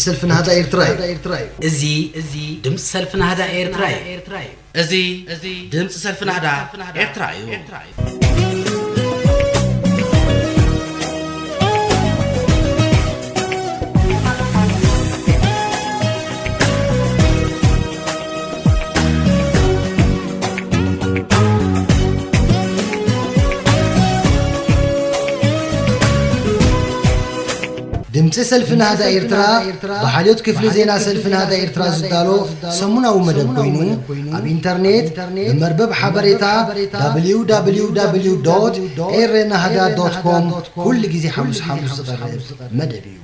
ሰልፊ ናህዳ ኤርትራ እዩ። እዚ ድምፂ ሰልፊ ናህዳ ኤርትራ እዩ። እዚ ድምፂ ሰልፊ ናህዳ ኤርትራ እዩ። ድምፂ ሰልፊ ናህዳ ኤርትራ ብሓልዮት ክፍሊ ዜና ሰልፊ ናህዳ ኤርትራ ዝዳሎ ሰሙናዊ መደብ ኮይኑ፣ ኣብ ኢንተርኔት ብመርበብ ሓበሬታ www ኤረ ናህዳ ዶት ኮም ኩሉ ግዜ ሓሙስ ሓሙስ ዝቐርብ መደብ እዩ።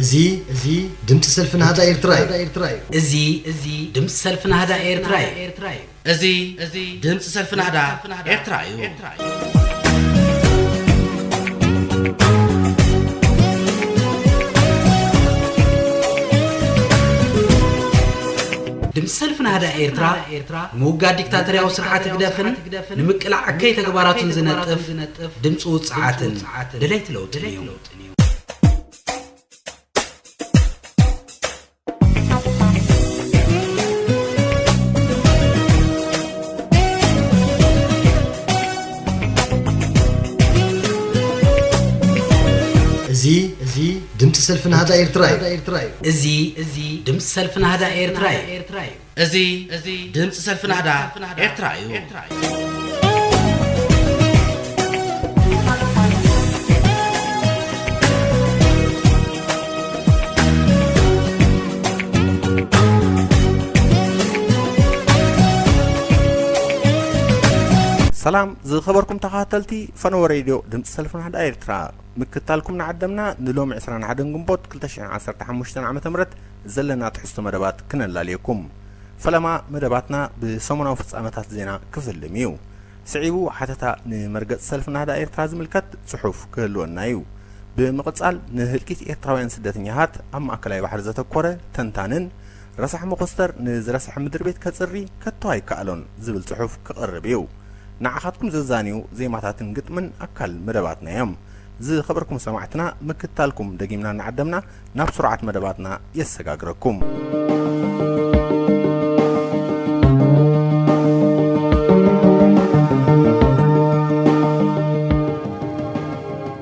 እዚ ድምፂ ሰልፊ ናህዳ ኤርትራ እዩ። እዚ ድምፂ ሰልፊ ናህዳ ኤርትራ እዩ። እዚ ድምፂ ሰልፊ ናህዳ ኤርትራ እዩ። ድምፂ ሰልፊ ናህዳ ኤርትራ ንምውጋድ ዲክታተርያዊ ስርዓት ህግደፍን ንምቅላዕ እከይ ተግባራቱን ዝነጥፍ ድምፂ ውፅዓትን ደለይቲ ለውጥን እዩ። እዚ ድምፂ ሰልፊ ናህዳ ኤርትራ እዩ። እዚ ድምፂ ሰልፊ ናህዳ ኤርትራ እዩ። እዚ ድምፂ ሰልፊ ናህዳ ኤርትራ እዩ። ሰላም ዝኸበርኩም ተኸታተልቲ ፈነወ ሬድዮ ድምፂ ሰልፊ ናህዳ ኤርትራ፣ ምክታልኩም ንዓደምና። ንሎሚ ዕስራን ሓደን ግንቦት ክልተ ሽሕን ዓሰርተ ሓሙሽተን ዓመተ ምህረት ዘለና ትሕዝቶ መደባት ክነላልየኩም። ፈለማ መደባትና ብሰሙናዊ ፍጻመታት ዜና ክፍልም እዩ። ስዒቡ ሓተታ ንመርገጽ ሰልፊ ናህዳ ኤርትራ ዝምልከት ጽሑፍ ክህልወና እዩ። ብምቕጻል ንህልቂት ኤርትራውያን ስደተኛታት ኣብ ማእከላይ ባሕሪ ዘተኮረ ተንታንን ረሳሕ መኾስተር ንዝረስሐ ምድሪ ቤት ከጽሪ ከቶ ኣይከኣሎን ዝብል ጽሑፍ ክቐርብ እዩ። ንዓኻትኩም ዘዛንዩ ዜማታትን ግጥምን ኣካል መደባትና እዮም። ዝኸበርኩም ሰማዕትና ምክታልኩም ደጊምና እናዓደምና ናብ ስሩዓት መደባትና የሰጋግረኩም።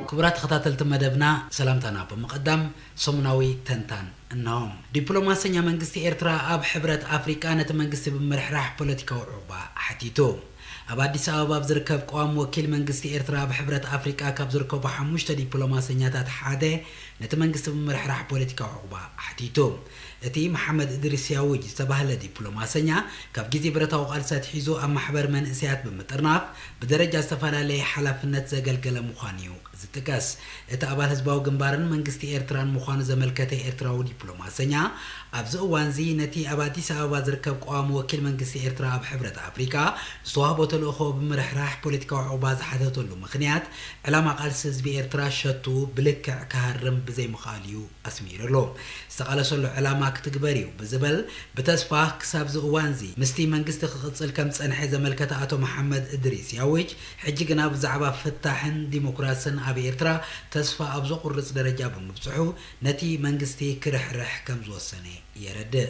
ክቡራት ተኸታተልቲ መደብና ሰላምታና ብምቕዳም ሰሙናዊ ተንታን እነሆ። ዲፕሎማሰኛ መንግስቲ ኤርትራ ኣብ ሕብረት ኣፍሪቃ ነቲ መንግስቲ ብምርሕራሕ ፖለቲካዊ ዑቕባ ሓቲቱ። ኣብ ኣዲስ ኣበባ ኣብ ዝርከብ ቅዋም ወኪል መንግስቲ ኤርትራ ኣብ ሕብረት ኣፍሪቃ ካብ ዝርከቡ ሓሙሽተ ዲፕሎማሰኛታት ሓደ ነቲ መንግስቲ ብምርሕራሕ ፖለቲካዊ ዑቕባ ሓቲቱ። እቲ መሓመድ እድሪስ ያውጅ ዝተባህለ ዲፕሎማሰኛ ካብ ግዜ ብረታዊ ቃልሲ ኣትሒዙ ኣብ ማሕበር መንእሰያት ብምጥርናፍ ብደረጃ ዝተፈላለየ ሓላፍነት ዘገልገለ ምዃኑ እዩ ዝጥቀስ። እቲ ኣባል ህዝባዊ ግንባርን መንግስቲ ኤርትራን ምዃኑ ዘመልከተ ኤርትራዊ ዲፕሎማሰኛ፣ ኣብዚ እዋንዚ ነቲ ኣብ ኣዲስ ኣበባ ዝርከብ ቀዋሚ ወኪል መንግስቲ ኤርትራ ኣብ ሕብረት ኣፍሪቃ ዝተዋህቦ ተልእኾ ብምርሕራሕ ፖለቲካዊ ዑቕባ ዝሓተተሉ ምኽንያት፣ ዕላማ ቃልሲ ህዝቢ ኤርትራ ሸቱ ብልክዕ ክሃርም ብዘይምኽኣሉ እዩ ኣስሚሩሉ። ዝተቓለሰሉ ዕላማ ክትግበር እዩ ብዝብል ብተስፋ ክሳብ እዚ እዋንዚ ምስቲ መንግስቲ ክቕጽል ከም ዝጸንሐ ዘመልከተ ኣቶ መሓመድ እድሪስ ያውጅ፣ ሕጂ ግና ብዛዕባ ፍታሕን ዲሞክራስን ኣብ ኤርትራ ተስፋ ኣብ ዘቑርጽ ደረጃ ብምብጽሑ፣ ነቲ መንግስቲ ክርሕርሕ ከም ዝወሰነ የረድእ።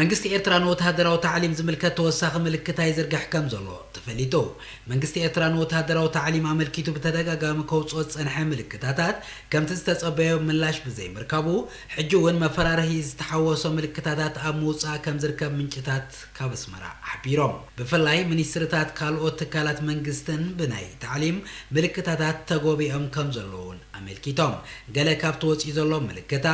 መንግስቲ ኤርትራ ንወተሃደራዊ ታዕሊም ዝምልከት ተወሳኺ ምልክታ ይዝርግሕ ከም ዘሎ ተፈሊጡ። መንግስቲ ኤርትራ ንወተሃደራዊ ታዕሊም ኣመልኪቱ ብተደጋጋሚ ከውጽኦ ዝጸንሐ ምልክታታት ከምቲ ዝተጸበዮ ምላሽ ብዘይምርካቡ፣ ሕጂ እውን መፈራርሂ ዝተሓወሶ ምልክታታት ኣብ ምውጻእ ከም ዝርከብ ምንጭታት ካብ ኣስመራ ሓቢሮም። ብፍላይ ሚኒስትርታት ካልኦት ትካላት መንግስትን ብናይ ታዕሊም ምልክታታት ተጎቢኦም ከም ዘለዉ እውን ኣመልኪቶም። ገለ ካብቲ ወጺኡ ዘሎ ምልክታ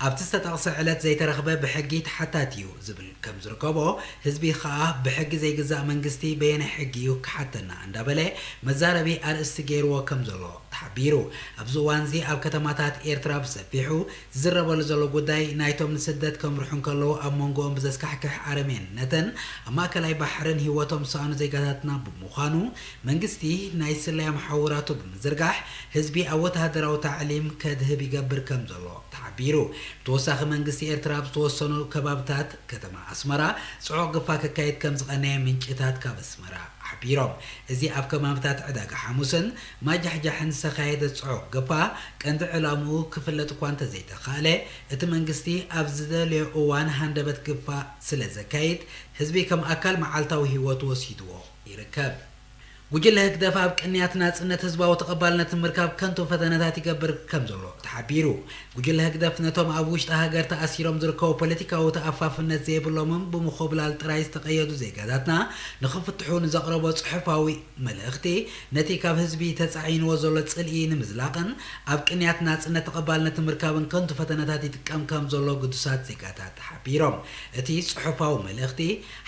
ኣብቲ ዝተጠቕሰ ዕለት ዘይተረኽበ ብሕጊ ተሓታቲ እዩ ዝብል ከም ዝርከቦ፣ ህዝቢ ከኣ ብሕጊ ዘይግዛእ መንግስቲ በየናይ ሕጊ እዩ ክሓተና እንዳበለ መዛረቢ ኣርእስቲ ገይርዎ ከም ዘሎ ተሓቢሩ። ኣብዚ እዋንዚ ኣብ ከተማታት ኤርትራ ብሰፊሑ ዝዝረበሉ ዘሎ ጉዳይ ናይቶም ንስደት ከምርሑ እንከለዉ ኣብ መንጎኦም ብዘስካሕክሕ ኣረሜንነትን ኣብ ማእከላይ ባሕርን ህይወቶም ዝሰኣኑ ዜጋታትና ብምዃኑ መንግስቲ ናይ ስለያ መሓውራቱ ብምዝርጋሕ ህዝቢ ኣብ ወተሃደራዊ ታዕሊም ከድህብ ይገብር ከም ዘሎ ተሓቢሩ። ብተወሳኺ መንግስቲ ኤርትራ ኣብ ዝተወሰኑ ከባብታት ከተማ ኣስመራ ጽዑቕ ግፋ ከካይድ ከም ዝቐነየ ምንጭታት ካብ ኣስመራ ሓቢሮም። እዚ ኣብ ከባብታት ዕዳጋ ሓሙስን ማጃሕጃሕን ዝተኻየደ ጽዑቕ ግፋ ቀንዲ ዕላምኡ ክፍለጥ እኳ እንተዘይተኻእለ፣ እቲ መንግስቲ ኣብ ዝደልዮ እዋን ሃንደበት ግፋ ስለ ዘካይድ፣ ህዝቢ ከም ኣካል መዓልታዊ ህይወቱ ወሲድዎ ይርከብ። ጉጅለ ህግደፍ ኣብ ቅንያት ናጽነት ህዝባዊ ተቐባልነት ንምርካብ ከንቱ ፈተነታት ይገብር ከም ዘሎ ተሓቢሩ። ጉጅለ ህግደፍ ነቶም ኣብ ውሽጢ ሃገር ተኣሲሮም ዝርከቡ ፖለቲካዊ ተኣፋፍነት ዘይብሎምን ብምኹብላል ጥራይ ዝተቐየዱ ዜጋታትና ንኽፍትሑ ንዘቕረቦ ጽሑፋዊ መልእኽቲ፣ ነቲ ካብ ህዝቢ ተጻዒንዎ ዘሎ ጽልኢ ንምዝላቕን ኣብ ቅንያት ናጽነት ተቐባልነት ንምርካብን ከንቱ ፈተነታት ይጥቀም ከም ዘሎ ግዱሳት ዜጋታት ሓቢሮም። እቲ ጽሑፋዊ መልእኽቲ፣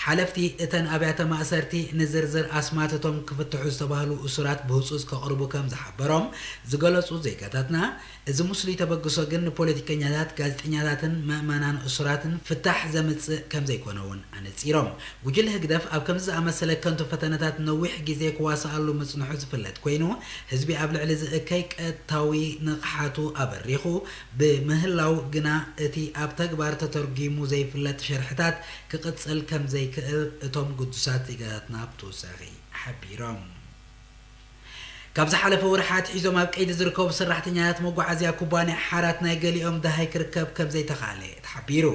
ሓለፍቲ እተን ኣብያተ ማእሰርቲ ንዝርዝር ኣስማት እቶም ክፍትሑ ዝተባህሉ እሱራት ብህጹጽ ከቕርቡ ከም ዝሓበሮም ዝገለጹ ዜጋታትና፣ እዚ ምስሉይ ተበግሶ ግን ንፖለቲከኛታት፣ ጋዜጠኛታትን ምእመናን እሱራትን ፍታሕ ዘምጽእ ከም ዘይኮነ እውን ኣነጺሮም። ጉጅለ ህግደፍ ኣብ ከምዚ ዝኣመሰለ ከንቱ ፈተነታት ነዊሕ ግዜ ክዋስኣሉ ምጽንሑ ዝፍለጥ ኮይኑ፣ ህዝቢ ኣብ ልዕሊ እዚ እከይ ቀጥታዊ ንቕሓቱ ኣበሪኹ ብምህላው ግና፣ እቲ ኣብ ተግባር ተተርጒሙ ዘይፍለጥ ሸርሕታት ክቕጽል ከም ዘይክእል እቶም ግዱሳት ዜጋታትና ብተወሳኺ ሓቢሮም። ካብ ዝሓለፈ ወርሒ ኣትሒዞም ኣብ ቀይዲ ዝርከቡ ሰራሕተኛታት መጓዓዝያ ኩባንያ ሓራት ናይ ገሊኦም ደሃይ ክርከብ ከም ዘይተኻእለ ተሓቢሩ።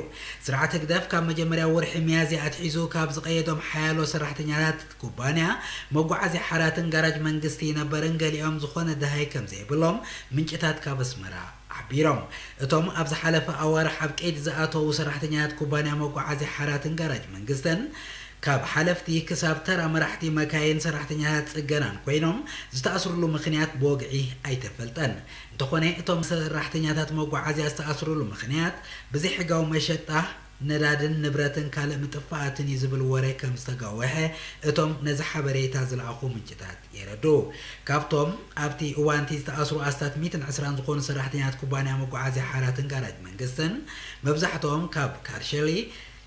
ስርዓት ህግደፍ ካብ መጀመርያ ወርሒ ሚያዝያ ኣትሒዙ ካብ ዝቐየዶም ሓያሎ ሰራሕተኛታት ኩባንያ መጓዓዝያ ሓራትን ጋራጅ መንግስቲ ይነበርን ገሊኦም ዝኾነ ደሃይ ከም ዘይብሎም ምንጭታት ካብ ኣስመራ ሓቢሮም። እቶም ኣብ ዝሓለፈ ኣዋርሕ ኣብ ቀይዲ ዝኣተዉ ሰራሕተኛታት ኩባንያ መጓዓዝያ ሓራትን ጋራጅ መንግስትን፣ ካብ ሓለፍቲ ክሳብ ተራ መራሕቲ መካይን ሰራሕተኛታት ጽገናን ኮይኖም፣ ዝተኣስርሉ ምኽንያት ብወግዒ ኣይተፈልጠን። እንተኾነ፣ እቶም ሰራሕተኛታት መጓዓዝያ ዝተኣስርሉ ምኽንያት፣ ብዘይሕጋዊ መሸጣ ነዳድን ንብረትን ካልእ ምጥፋኣትን እዩ ዝብል ወረ ከም ዝተጋወሐ እቶም ነዚ ሓበሬታ ዝለኣኹ ምንጭታት የረድኡ። ካብቶም ኣብቲ እዋንቲ ዝተኣስሩ ኣስታት ሚእትን ዕስራን ዝኾኑ ሰራሕተኛታት ኩባንያ መጓዓዝያ ሓራትን ጋራጅ መንግስትን፣ መብዛሕትኦም ካብ ካርሸሊ፣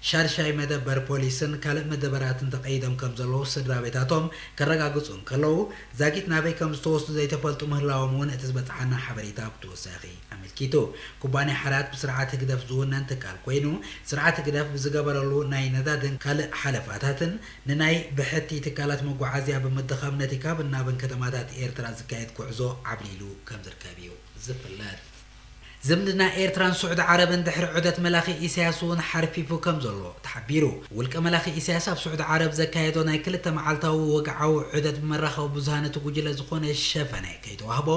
ሻድሻይ መደበር ፖሊስን ካልእ መደበራትን ተቐይዶም ከም ዘለዉ ስድራ ቤታቶም ከረጋግጹ እንከለዉ፣ ዛጊት ናበይ ከም ዝተወስዱ ዘይተፈልጡ ምህላዎም እውን እቲ ዝበጽሓና ሓበሬታ ብተወሳኺ ኣመልኪቱ። ኩባንያ ሓራት ብስርዓት ህግደፍ ዝውነን ትካል ኮይኑ፣ ስርዓት ህግደፍ ብዝገበረሉ ናይ ነዳድን ካልእ ሓለፋታትን ንናይ ብሕቲ ትካላት መጓዓዝያ ብምድኻም፣ ነቲ ካብን ናብን ከተማታት ኤርትራ ዝካየድ ጉዕዞ ዓብሊሉ ከም ዝርከብ እዩ ዝፍለጥ። ዝምድና ኤርትራን ስዑዲ ዓረብን ድሕሪ ዑደት መላኺ ኢሳያስ እውን ሓርፊፉ ከም ዘሎ ተሓቢሩ። ውልቀ መላኺ ኢሳያስ ኣብ ስዑዲ ዓረብ ዘካየዶ ናይ ክልተ መዓልታዊ ወግዓዊ ዑደት ብመራኸቢ ብዙሃን እቲ ጉጅለ ዝኾነ ሸፈነ ከይተዋህቦ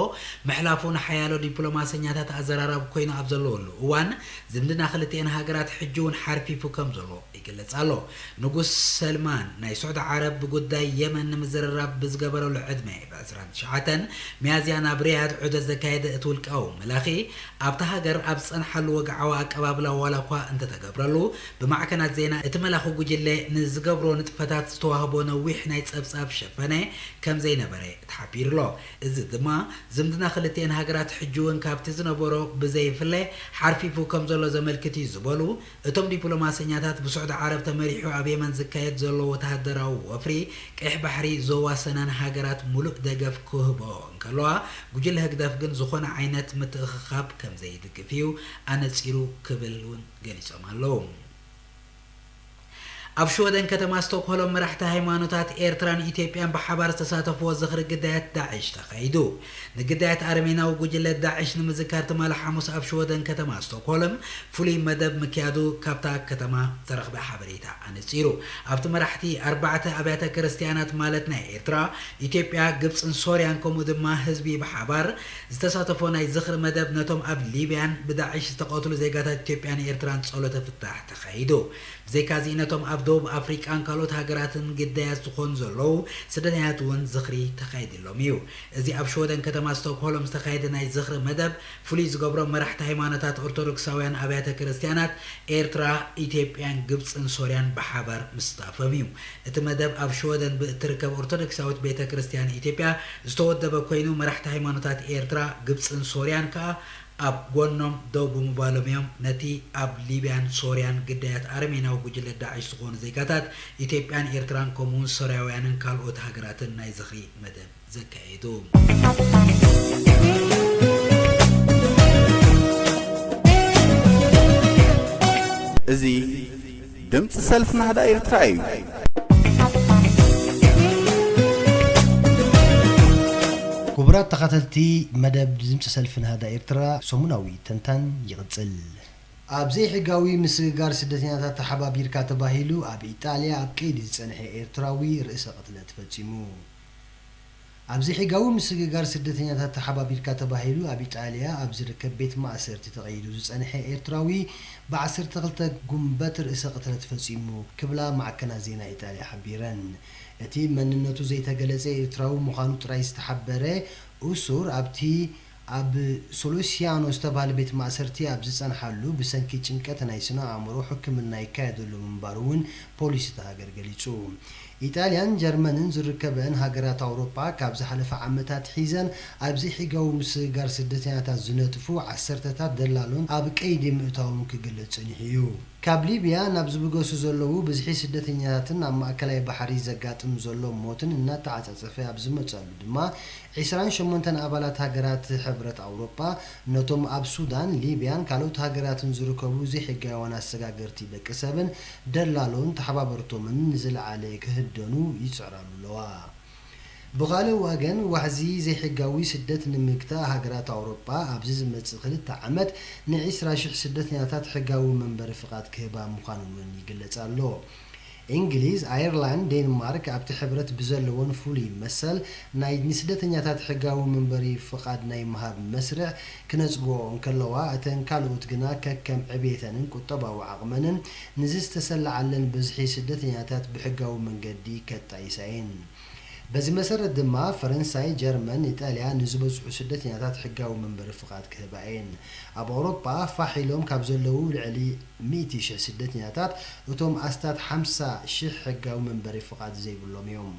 ምሕላፉ ንሓያሎ ዲፕሎማሰኛታት ኣዘራራቢ ኮይኑ ኣብ ዘለወሉ እዋን፣ ዝምድና ክልቲኤን ሃገራት ሕጂ እውን ሓርፊፉ ከም ዘሎ ይግለጽ ኣሎ። ንጉስ ሰልማን ናይ ስዑዲ ዓረብ ብጉዳይ የመን ንምዝርራብ ብዝገበረሉ ዕድመ፣ ብ ዕስራን ትሽዓተን ሚያዝያ ናብ ሪያድ ዑደት ዘካየደ እቲ ውልቃዊ መላኺ፣ ኣብታ ሃገር ኣብ ዝጸንሓሉ ወግዓዊ ኣቀባብላ ዋላ እኳ እንተተገብረሉ፣ ብማዕከናት ዜና እቲ መላኺ ጉጅለ ንዝገብሮ ንጥፈታት ዝተዋህቦ ነዊሕ ናይ ጸብጻብ ሸፈነ ከም ዘይነበረ ተሓቢሩ ኣሎ። እዚ ድማ ዝምድና ክልቲኤን ሃገራት ሕጂ እውን ካብቲ ዝነበሮ ብዘይፍለ ሓርፊፉ ከም ዘሎ ዘመልክት እዩ ዝበሉ እቶም ዲፕሎማሰኛታት፣ ብስዑዲ ዓረብ ተመሪሑ ኣብ የመን ዝካየድ ዘሎ ወተሃደራዊ ወፍሪ፣ ቀይሕ ባሕሪ ዘዋሰናን ሃገራት ሙሉእ ደገፍ ክህብኦ እንከለዋ፣ ጉጅለ ህግደፍ ግን ዝኾነ ዓይነት ምትእኽኻብ ከም ዘይድግፍ እዩ ኣነጺሩ ክብል እውን ገሊጾም ኣለዉ። ኣብ ሽወደን ከተማ ስቶክሆሎም መራሕቲ ሃይማኖታት ኤርትራን ኢትዮጵያን ብሓባር ዝተሳተፍዎ ዝኽሪ ግዳያት ዳዕሽ ተኻይዱ። ንግዳያት ኣረሜናዊ ጉጅለ ዳዕሽ ንምዝካር ትማሊ ሓሙስ ኣብ ሽወደን ከተማ ስቶክሆልም ፍሉይ መደብ ምክያዱ ካብታ ከተማ ዝተረኽበ ሓበሬታ ኣነጺሩ። ኣብቲ መራሕቲ ኣርባዕተ ኣብያተ ክርስትያናት ማለት ናይ ኤርትራ፣ ኢትዮጵያ፣ ግብጽን ሶርያን ከምኡ ድማ ህዝቢ ብሓባር ዝተሳተፎ ናይ ዝኽሪ መደብ ነቶም ኣብ ሊብያን ብዳዕሽ ዝተቐትሉ ዜጋታት ኢትዮጵያን ኤርትራን ጸሎተ ፍታሕ ተኻይዱ። ብዘይካዚ ነቶም ኣብ ደቡብ ኣፍሪቃን ካልኦት ሃገራትን ግዳያት ዝኾኑ ዘለዉ ስደተኛታት እውን ዝኽሪ ተኻይድሎም እዩ። እዚ ኣብ ሽወደን ከተማ ስቶክሆልም ዝተኻየደ ናይ ዝኽሪ መደብ ፍሉይ ዝገብሮ፣ መራሕቲ ሃይማኖታት ኦርቶዶክሳውያን ኣብያተ ክርስቲያናት ኤርትራ፣ ኢትዮጵያን ግብጽን ሶርያን ብሓባር ምስታፎም እዩ። እቲ መደብ ኣብ ሽወደን ብእትርከብ ኦርቶዶክሳዊት ቤተ ክርስቲያን ኢትዮጵያ ዝተወደበ ኮይኑ፣ መራሕቲ ሃይማኖታት ኤርትራ፣ ግብጽን ሶርያን ከኣ ኣብ ጎኖም ደው ብምባሎም እዮም ነቲ ኣብ ሊብያን ሶርያን ግዳያት ኣረሜናዊ ጉጅለ ዳዕሽ ዝኾኑ ዜጋታት ኢትዮጵያን ኤርትራን ከምኡውን ሶርያውያንን ካልኦት ሃገራትን ናይ ዝኽሪ መደብ ዘካየዱ። እዚ ድምፂ ሰልፊ ናህዳ ኤርትራ እዩ። ክቡራት ተኸታተልቲ መደብ ድምፂ ሰልፊ ናህዳ ኤርትራ፣ ሰሙናዊ ተንታን ይቕጽል። ኣብ ዘይሕጋዊ ምስግጋር ስደተኛታት ተሓባቢርካ ተባሂሉ ኣብ ኢጣልያ ኣብ ቀይዲ ዝጸንሐ ኤርትራዊ ርእሰ ቅትለት ፈጺሙ። ኣብ ዘይሕጋዊ ምስግጋር ስደተኛታት ተሓባቢርካ ተባሂሉ ኣብ ኢጣልያ ኣብ ዝርከብ ቤት ማእሰርቲ ተቐይዱ ዝጸንሐ ኤርትራዊ ብ ዓሰርተ ክልተ ጉንበት ርእሰ ቅትለት ፈጺሙ ክብላ ማዕከናት ዜና ኢጣልያ ሓቢረን። እቲ መንነቱ ዘይተገለጸ ኤርትራዊ ምዃኑ ጥራይ ዝተሓበረ እሱር ኣብቲ ኣብ ሶሉሲያኖ ዝተባህለ ቤት ማእሰርቲ ኣብ ዝጸንሓሉ ብሰንኪ ጭንቀት ናይ ስነ ኣእምሮ ሕክምና ይካየደሉ ምንባሩ እውን ፖሊስ እታ ሃገር ገሊጹ። ኢጣልያን ጀርመንን ዝርከበኣን ሃገራት ኣውሮጳ ካብ ዝሓለፈ ዓመታት ሒዘን ኣብ ዘይሕጋዊ ምስግጋር ስደተኛታት ዝነጥፉ ዓሰርተታት ደላሎን ኣብ ቀይዲ ምእታዎም ክግለጽ ጸኒሑ እዩ። ካብ ሊብያ ናብ ዝብገሱ ዘለዉ ብዝሒ ስደተኛታትን ኣብ ማእከላይ ባሕሪ ዘጋጥም ዘሎ ሞትን እናተዓጻጸፈ ኣብ ዝመጸሉ ድማ፣ ዒስራን ሸሞንተን ኣባላት ሃገራት ሕብረት ኣውሮጳ ነቶም ኣብ ሱዳን፣ ሊብያን ካልኦት ሃገራትን ዝርከቡ ዘይሕጋውያን ኣሰጋገርቲ ደቂ ሰብን ደላሎን ተሓባበርቶምን ንዝለዓለ ክህደኑ ይጽዕራሉ ኣለዋ። ብኻልእ ወገን፣ ዋሕዚ ዘይሕጋዊ ስደት ንምግታእ ሃገራት ኣውሮጳ ኣብዚ ዝመጽእ ክልተ ዓመት ንዒስራ ሽሕ ስደተኛታት ሕጋዊ መንበሪ ፍቓድ ክህባ ምዃነን እውን ይግለጽ ኣሎ። እንግሊዝ፣ ኣየርላንድ፣ ዴንማርክ ኣብቲ ሕብረት ብዘለወን ፍሉይ መሰል ናይ ንስደተኛታት ሕጋዊ መንበሪ ፍቓድ ናይ ምሃብ መስርሕ ክነጽግኦ እንከለዋ፣ እተን ካልኦት ግና ከከም ዕብየተንን ቁጠባዊ ዓቕመንን ንዝተሰለዓለን ብዝሒ ስደተኛታት ብሕጋዊ መንገዲ ከጣይሳ እየን። በዚ መሰረት ድማ ፈረንሳይ፣ ጀርመን፣ ኢጣልያ ንዝበዝሑ ስደተኛታት ሕጋዊ መንበሪ ፍቓድ ክህባ እየን። ኣብ ኣውሮጳ ፋሕ ኢሎም ካብ ዘለዉ ልዕሊ ሚእቲ ሽሕ ስደተኛታት እቶም ኣስታት ሓምሳ ሽሕ ሕጋዊ መንበሪ ፍቓድ ዘይብሎም እዮም።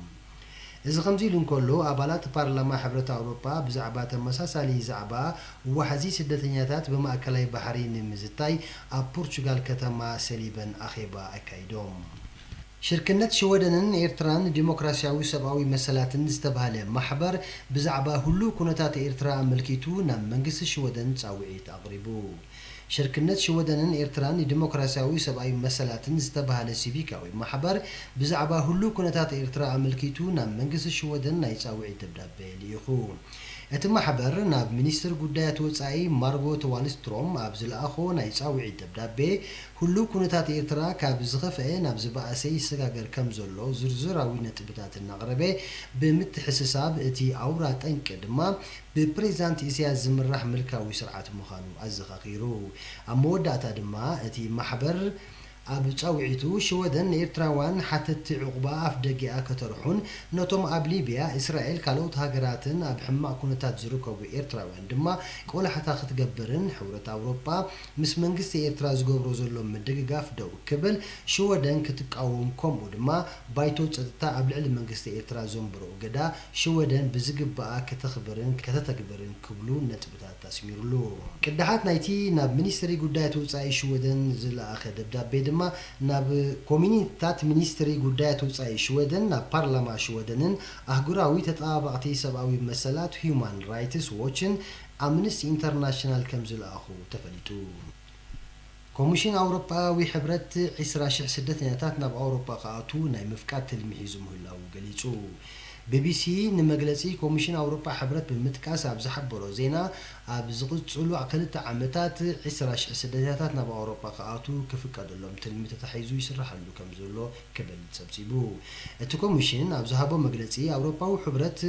እዚ ከምዚ ኢሉ እንከሎ፣ ኣባላት ፓርላማ ሕብረት ኣውሮጳ ብዛዕባ ተመሳሳሊ ዛዕባ ዋሕዚ ስደተኛታት ብማእከላይ ባሕሪ ንምዝታይ ኣብ ፖርቹጋል ከተማ ሰሊበን ኣኼባ ኣካይዶም። ሽርክነት ሽወደንን ኤርትራን ንዲሞክራስያዊ ሰብኣዊ መሰላትን ዝተባህለ ማሕበር ብዛዕባ ህሉው ኩነታት ኤርትራ ኣመልኪቱ ናብ መንግስቲ ሽወደን ጻውዒት ኣቕሪቡ። ሽርክነት ሽወደንን ኤርትራን ንዲሞክራስያዊ ሰብኣዊ መሰላትን ዝተባህለ ሲቪካዊ ማሕበር ብዛዕባ ህሉው ኩነታት ኤርትራ ኣመልኪቱ ናብ መንግስቲ ሽወደን ናይ ጻውዒት ደብዳቤ ልኢኹ። እቲ ማሕበር ናብ ሚኒስትር ጉዳያት ወጻኢ ማርጎት ዋልስትሮም ኣብ ዝለኣኾ ናይ ጻውዒት ደብዳቤ፣ ህሉው ኩነታት ኤርትራ ካብ ዝኸፍአ ናብ ዝበኣሰ ይሰጋገር ከም ዘሎ ዝርዝራዊ ነጥብታት እናቕረበ ብምትሕስሳብ፣ እቲ ኣውራ ጠንቂ ድማ ብፕሬዚዳንት ኢሳያስ ዝምራሕ ምልካዊ ስርዓት ምዃኑ ኣዘኻኺሩ። ኣብ መወዳእታ ድማ እቲ ማሕበር ኣብ ጻውዒቱ፣ ሽወደን ንኤርትራውያን ሓተትቲ ዑቕባ ኣፍደገኣ ከተርሑን ነቶም ኣብ ሊብያ፣ እስራኤል፣ ካልኦት ሃገራትን ኣብ ሕማቕ ኩነታት ዝርከቡ ኤርትራውያን ድማ ቆላሕታ ክትገብርን፣ ሕብረት ኣውሮጳ ምስ መንግስቲ ኤርትራ ዝገብሮ ዘሎ ምድግጋፍ ደው ክብል ሽወደን ክትቃወም፣ ከምኡ ድማ ባይቶ ጸጥታ ኣብ ልዕሊ መንግስቲ ኤርትራ ዘንበሮ እገዳ ሽወደን ብዝግባኣ ከተኽብርን ከተተግብርን ክብሉ ነጥብታት ኣስሚሩሉ። ቅዳሓት ናይቲ ናብ ሚኒስትሪ ጉዳያት ወጻኢ ሽወደን ዝለኣኸ ደብዳቤ ድማ፣ ናብ ኮሚኒታት ሚኒስትሪ ጉዳያት ወጻኢ ሽወደን፣ ናብ ፓርላማ ሽወደንን ኣህጉራዊ ተጣባባቕቲ ሰብኣዊ መሰላት ሁማን ራይትስ ዎችን ኣምነስቲ ኢንተርናሽናል ከም ዝለኣኹ ተፈሊጡ። ኮሚሽን ኣውሮጳዊ ሕብረት ዒስራ ሽሕ ስደተኛታት ናብ ኣውሮጳ ክኣትዉ ናይ ምፍቃድ ትልሚ ሒዙ ምህላዉ ገሊጹ። ቢቢሲ ንመግለጺ ኮሚሽን ኣውሮጳ ሕብረት ብምጥቃስ ኣብ ዝሓበሮ ዜና፣ ኣብ ዝቕጽሉ ክልተ ዓመታት ዒስራ ሽሕ ስደተኛታት ናብ ኣውሮጳ ክኣትዉ ክፍቀደሎም ትልሚ ተታሒዙ ይስራሓሉ ከም ዘሎ ክብል ጸብጺቡ። እቲ ኮሚሽን ኣብ ዝሃቦ መግለጺ፣ ኣውሮጳዊ ሕብረት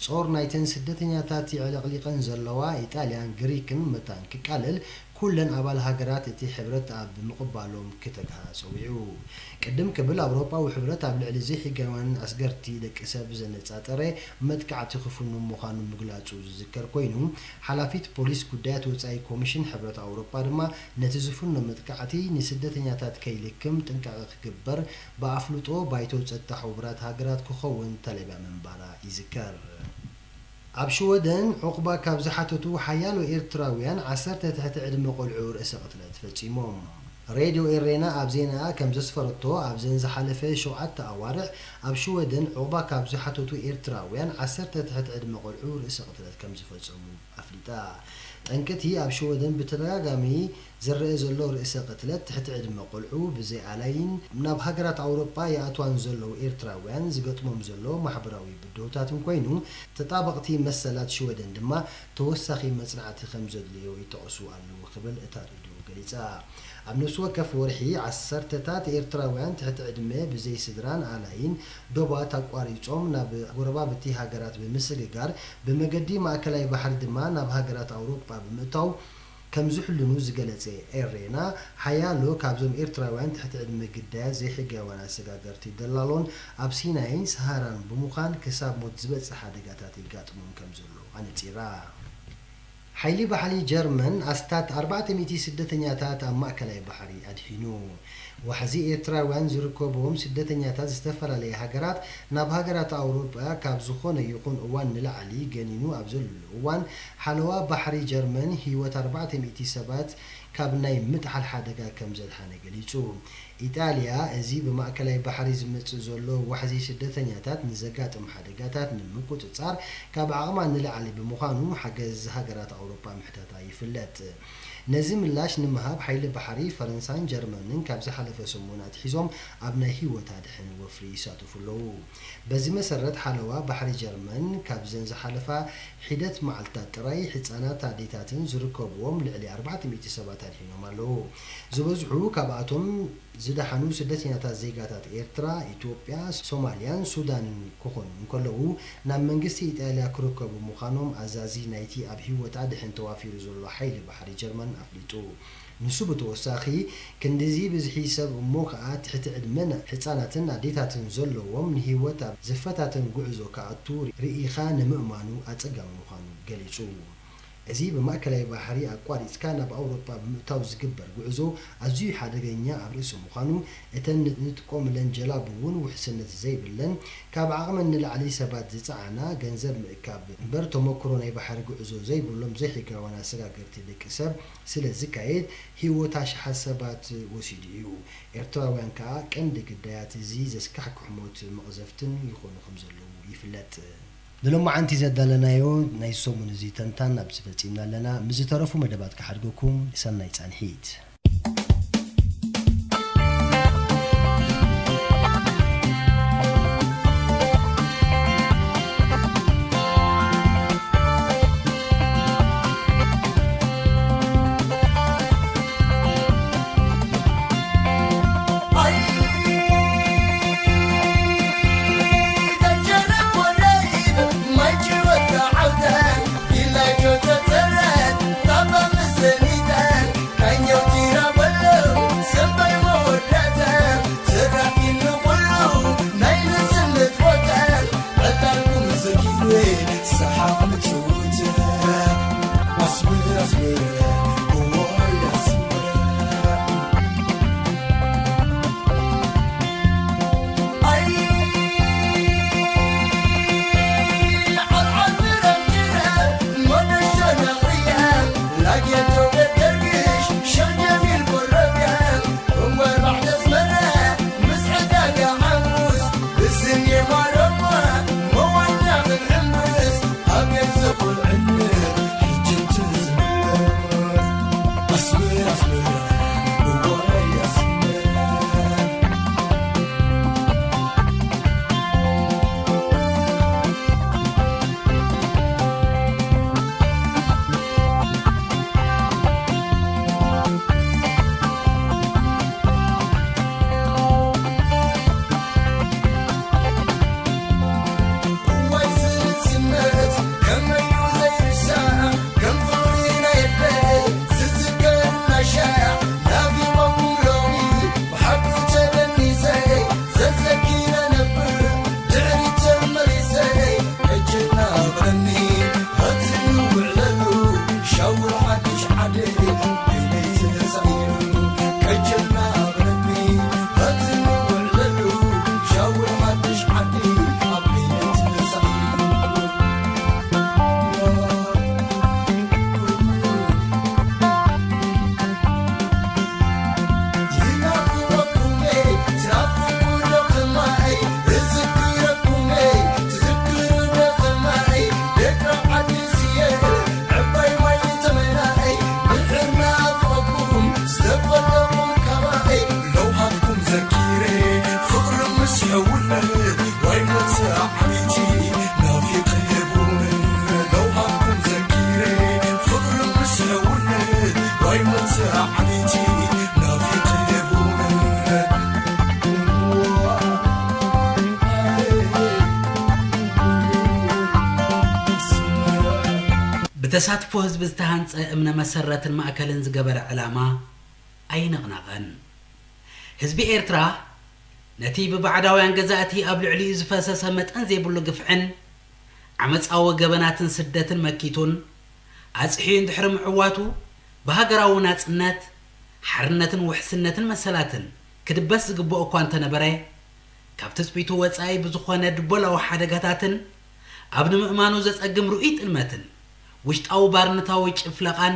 ጾር ናይተን ስደተኛታት የዕለቕሊቐን ዘለዋ ኢጣልያን ግሪክን መታን ክቃለል ኩለን ኣባል ሃገራት እቲ ሕብረት ኣብ ምቕባሎም ክተግሃ ጸዊዑ። ቅድም ክብል ኣውሮጳዊ ሕብረት ኣብ ልዕሊ ዘይሕጋውያን ኣስገርቲ ደቂ ሰብ ዘነጻጸረ መጥቃዕቲ ክፍኑ ምዃኑ ምግላጹ ዝዝከር ኮይኑ፣ ሓላፊት ፖሊስ ጉዳያት ወጻኢ ኮሚሽን ሕብረት ኣውሮጳ ድማ ነቲ ዝፍኖ መጥቃዕቲ ንስደተኛታት ከይልክም ጥንቃቐ ክግበር ብኣፍልጦ ባይቶ ጸጥታ ሕቡራት ሃገራት ክኸውን ተለብያ ምንባራ ይዝከር። ኣብ ሽወደን ዑቕባ ካብ ዝሓተቱ ሓያሎ ኤርትራውያን ዓሰርተ ትሕቲ ዕድመ ቆልዑ ርእሰ ቅትለት ፈጺሞም። ሬድዮ ኤሬና ኣብ ዜናኣ ከም ዘስፈረቶ ኣብዘን ዝሓለፈ ሸውዓተ ኣዋርሕ ኣብ ሽወደን ዑቕባ ካብ ዝሓተቱ ኤርትራውያን ዓሰርተ ትሕቲ ዕድመ ቆልዑ ርእሰ ቅትለት ከም ዝፈጸሙ ኣፍሊጣ። ጠንቅቲ ኣብ ሽወደን ብተደጋጋሚ ዝረአ ዘሎ ርእሰ ቅትለት ትሕቲ ዕድመ ቆልዑ ብዘይ ኣላይን ናብ ሃገራት ኣውሮጳ ይኣትዋን ዘለዉ ኤርትራውያን ዝገጥሞም ዘሎ ማሕበራዊ ብድሆታትን ኮይኑ፣ ተጣበቕቲ መሰላት ሽወደን ድማ ተወሳኺ መጽናዕቲ ከም ዘድልዮ ይጠቕሱ ኣለዉ ክብል እታ ሬድዮ ገሊጻ። ኣብ ነፍሲ ወከፍ ወርሒ ዓሰርተታት ኤርትራውያን ትሕቲ ዕድመ ብዘይ ስድራን ኣላይን ዶባት ኣቋሪጾም ናብ ጎረባብቲ ሃገራት ብምስግጋር ብመገዲ ማእከላይ ባሕሪ ድማ ናብ ሃገራት ኣውሮጳ ብምእታው ከም ዝሕልኑ ዝገለጸ ኤሬና፣ ሓያሎ ካብዞም ኤርትራውያን ትሕቲ ዕድመ ግዳያት ዘይሕጋውያን ኣሰጋገርቲ ደላሎን ኣብ ሲናይን ሰሃራን ብምዃን ክሳብ ሞት ዝበጽሕ ሓደጋታት የጋጥሞም ከም ዘሎ ኣነጺራ። ሓይሊ ባሕሪ ጀርመን ኣስታት ኣርባዕተ ሚእቲ ስደተኛታት ኣብ ማእከላይ ባሕሪ ኣድሒኑ። ዋሕዚ ኤርትራውያን ዝርከብዎም ስደተኛታት ዝተፈላለያ ሃገራት ናብ ሃገራት ኣውሮጳ ካብ ዝኾነ ይኹን እዋን ንላዕሊ ገኒኑ ኣብ ዘለሉ እዋን፣ ሓለዋ ባሕሪ ጀርመን ህይወት ኣርባዕተ ሚእቲ ሰባት ካብ ናይ ምጥሓል ሓደጋ ከም ዘድሓነ ገሊጹ። ኢጣልያ፣ እዚ ብማእከላይ ባሕሪ ዝመጽእ ዘሎ ዋሕዚ ስደተኛታት ንዘጋጥም ሓደጋታት ንምቁጽጻር ካብ ዓቕማ ንላዕሊ ብምዃኑ፣ ሓገዝ ሃገራት ኣውሮጳ ምሕታታ ይፍለጥ። ነዚ ምላሽ ንምሃብ፣ ሓይሊ ባሕሪ ፈረንሳን ጀርመንን ካብ ዝሓለፈ ሰሙን ኣትሒዞም ኣብ ናይ ህይወት ኣድሕን ወፍሪ ይሳተፉ ኣለዉ። በዚ መሰረት፣ ሓለዋ ባሕሪ ጀርመን ካብዘን ዝሓለፋ ሒደት መዓልታት ጥራይ፣ ህጻናት ኣዴታትን ዝርከብዎም ልዕሊ ኣርባዕተ ሚእቲ ሰባት ኣድሒኖም ኣለዉ። ዝበዝሑ ካብኣቶም ዝደሓኑ ስደተኛታት ዜጋታት ኤርትራ፣ ኢትዮጵያ፣ ሶማልያን ሱዳንን ክኾኑ እንከለዉ፣ ናብ መንግስቲ ኢጣልያ ክርከቡ ምዃኖም ኣዛዚ ናይቲ ኣብ ህይወት ኣድሕን ተዋፊሩ ዘሎ ሓይሊ ባሕሪ ጀርመን ኣፍሊጡ። ንሱ ብተወሳኺ፣ ክንድዚ ብዝሒ ሰብ እሞ ከኣ ትሕቲ ዕድመን ህጻናትን ኣዴታትን ዘለዎም ንህይወት ኣብ ዝፈታተን ጉዕዞ ክኣቱ ርኢኻ ንምእማኑ ኣጸጋሚ ምዃኑ ገሊጹ። እዚ ብማእከላይ ባሕሪ ኣቋሪጽካ ናብ ኣውሮጳ ብምእታው ዝግበር ጉዕዞ ኣዝዩ ሓደገኛ ኣብ ርእሲ ምዃኑ፣ እተን ንጥቀሙለን ጀላቡ እውን ውሕስነት ዘይብለን፣ ካብ ዓቕመን ንላዕሊ ሰባት ዝጸዓና፣ ገንዘብ ምእካብ እምበር ተመክሮ ናይ ባሕሪ ጉዕዞ ዘይብሎም ዘይሕጋውያን ኣሰጋገርቲ ደቂ ሰብ ስለ ዝካየድ፣ ህይወት ኣሽሓት ሰባት ወሲዱ እዩ። ኤርትራውያን ከኣ ቀንዲ ግዳያት እዚ ዘስካሕክሕ ሞት መቕዘፍትን ይኾኑ ከም ዘለዉ ይፍለጥ። ንሎማዓንቲ ዘዳለናዮ ናይ ሰሙን እዚ ተንታን ኣብዚ ፈጺምና ኣለና። ምስ ዝተረፉ መደባት ክሓድገኩም፣ ሰናይ ጻንሒት። ዕባይ ማይ ተመናይ ብሕርና ፍቕኩም ዝተፈለኹም ካባይ ለውሃትኩም ዘኪረ ፍቕሪ ምስ ሕውነት ዋይ መጽእ ዓቢቲ ናፊቕ የቡነ ለውሃትኩም ዘኪረ ፍቕሪ ምስ ሕውነት ዋይ መጽእ ዓቢቲ ናፊቕ የቡነ ብተሳትፎ ህዝቢ ዝተሃንጸ እምነ መሰረትን ማእከልን ዝገበረ ዕላማ ኣይነቕነቐን። ህዝቢ ኤርትራ ነቲ ብባዕዳውያን ገዛእቲ ኣብ ልዕሊኡ ዝፈሰሰ መጠን ዘይብሉ ግፍዕን ዓመጻዊ ገበናትን ስደትን መኪቱን ኣጽሕዩ እንድሕሪ ምዕዋቱ ብሃገራዊ ናጽነት፣ ሓርነትን ውሕስነትን መሰላትን ክድበስ ዝግብኦ እኳ እንተነበረ፣ ካብ ትጽቢቱ ወጻኢ ብዝኾነ ድቦላዊ ሓደጋታትን ኣብ ንምእማኑ ዘጸግም ርኡይ ጥልመትን ውሽጣዊ ባርነታዊ ጭፍለቓን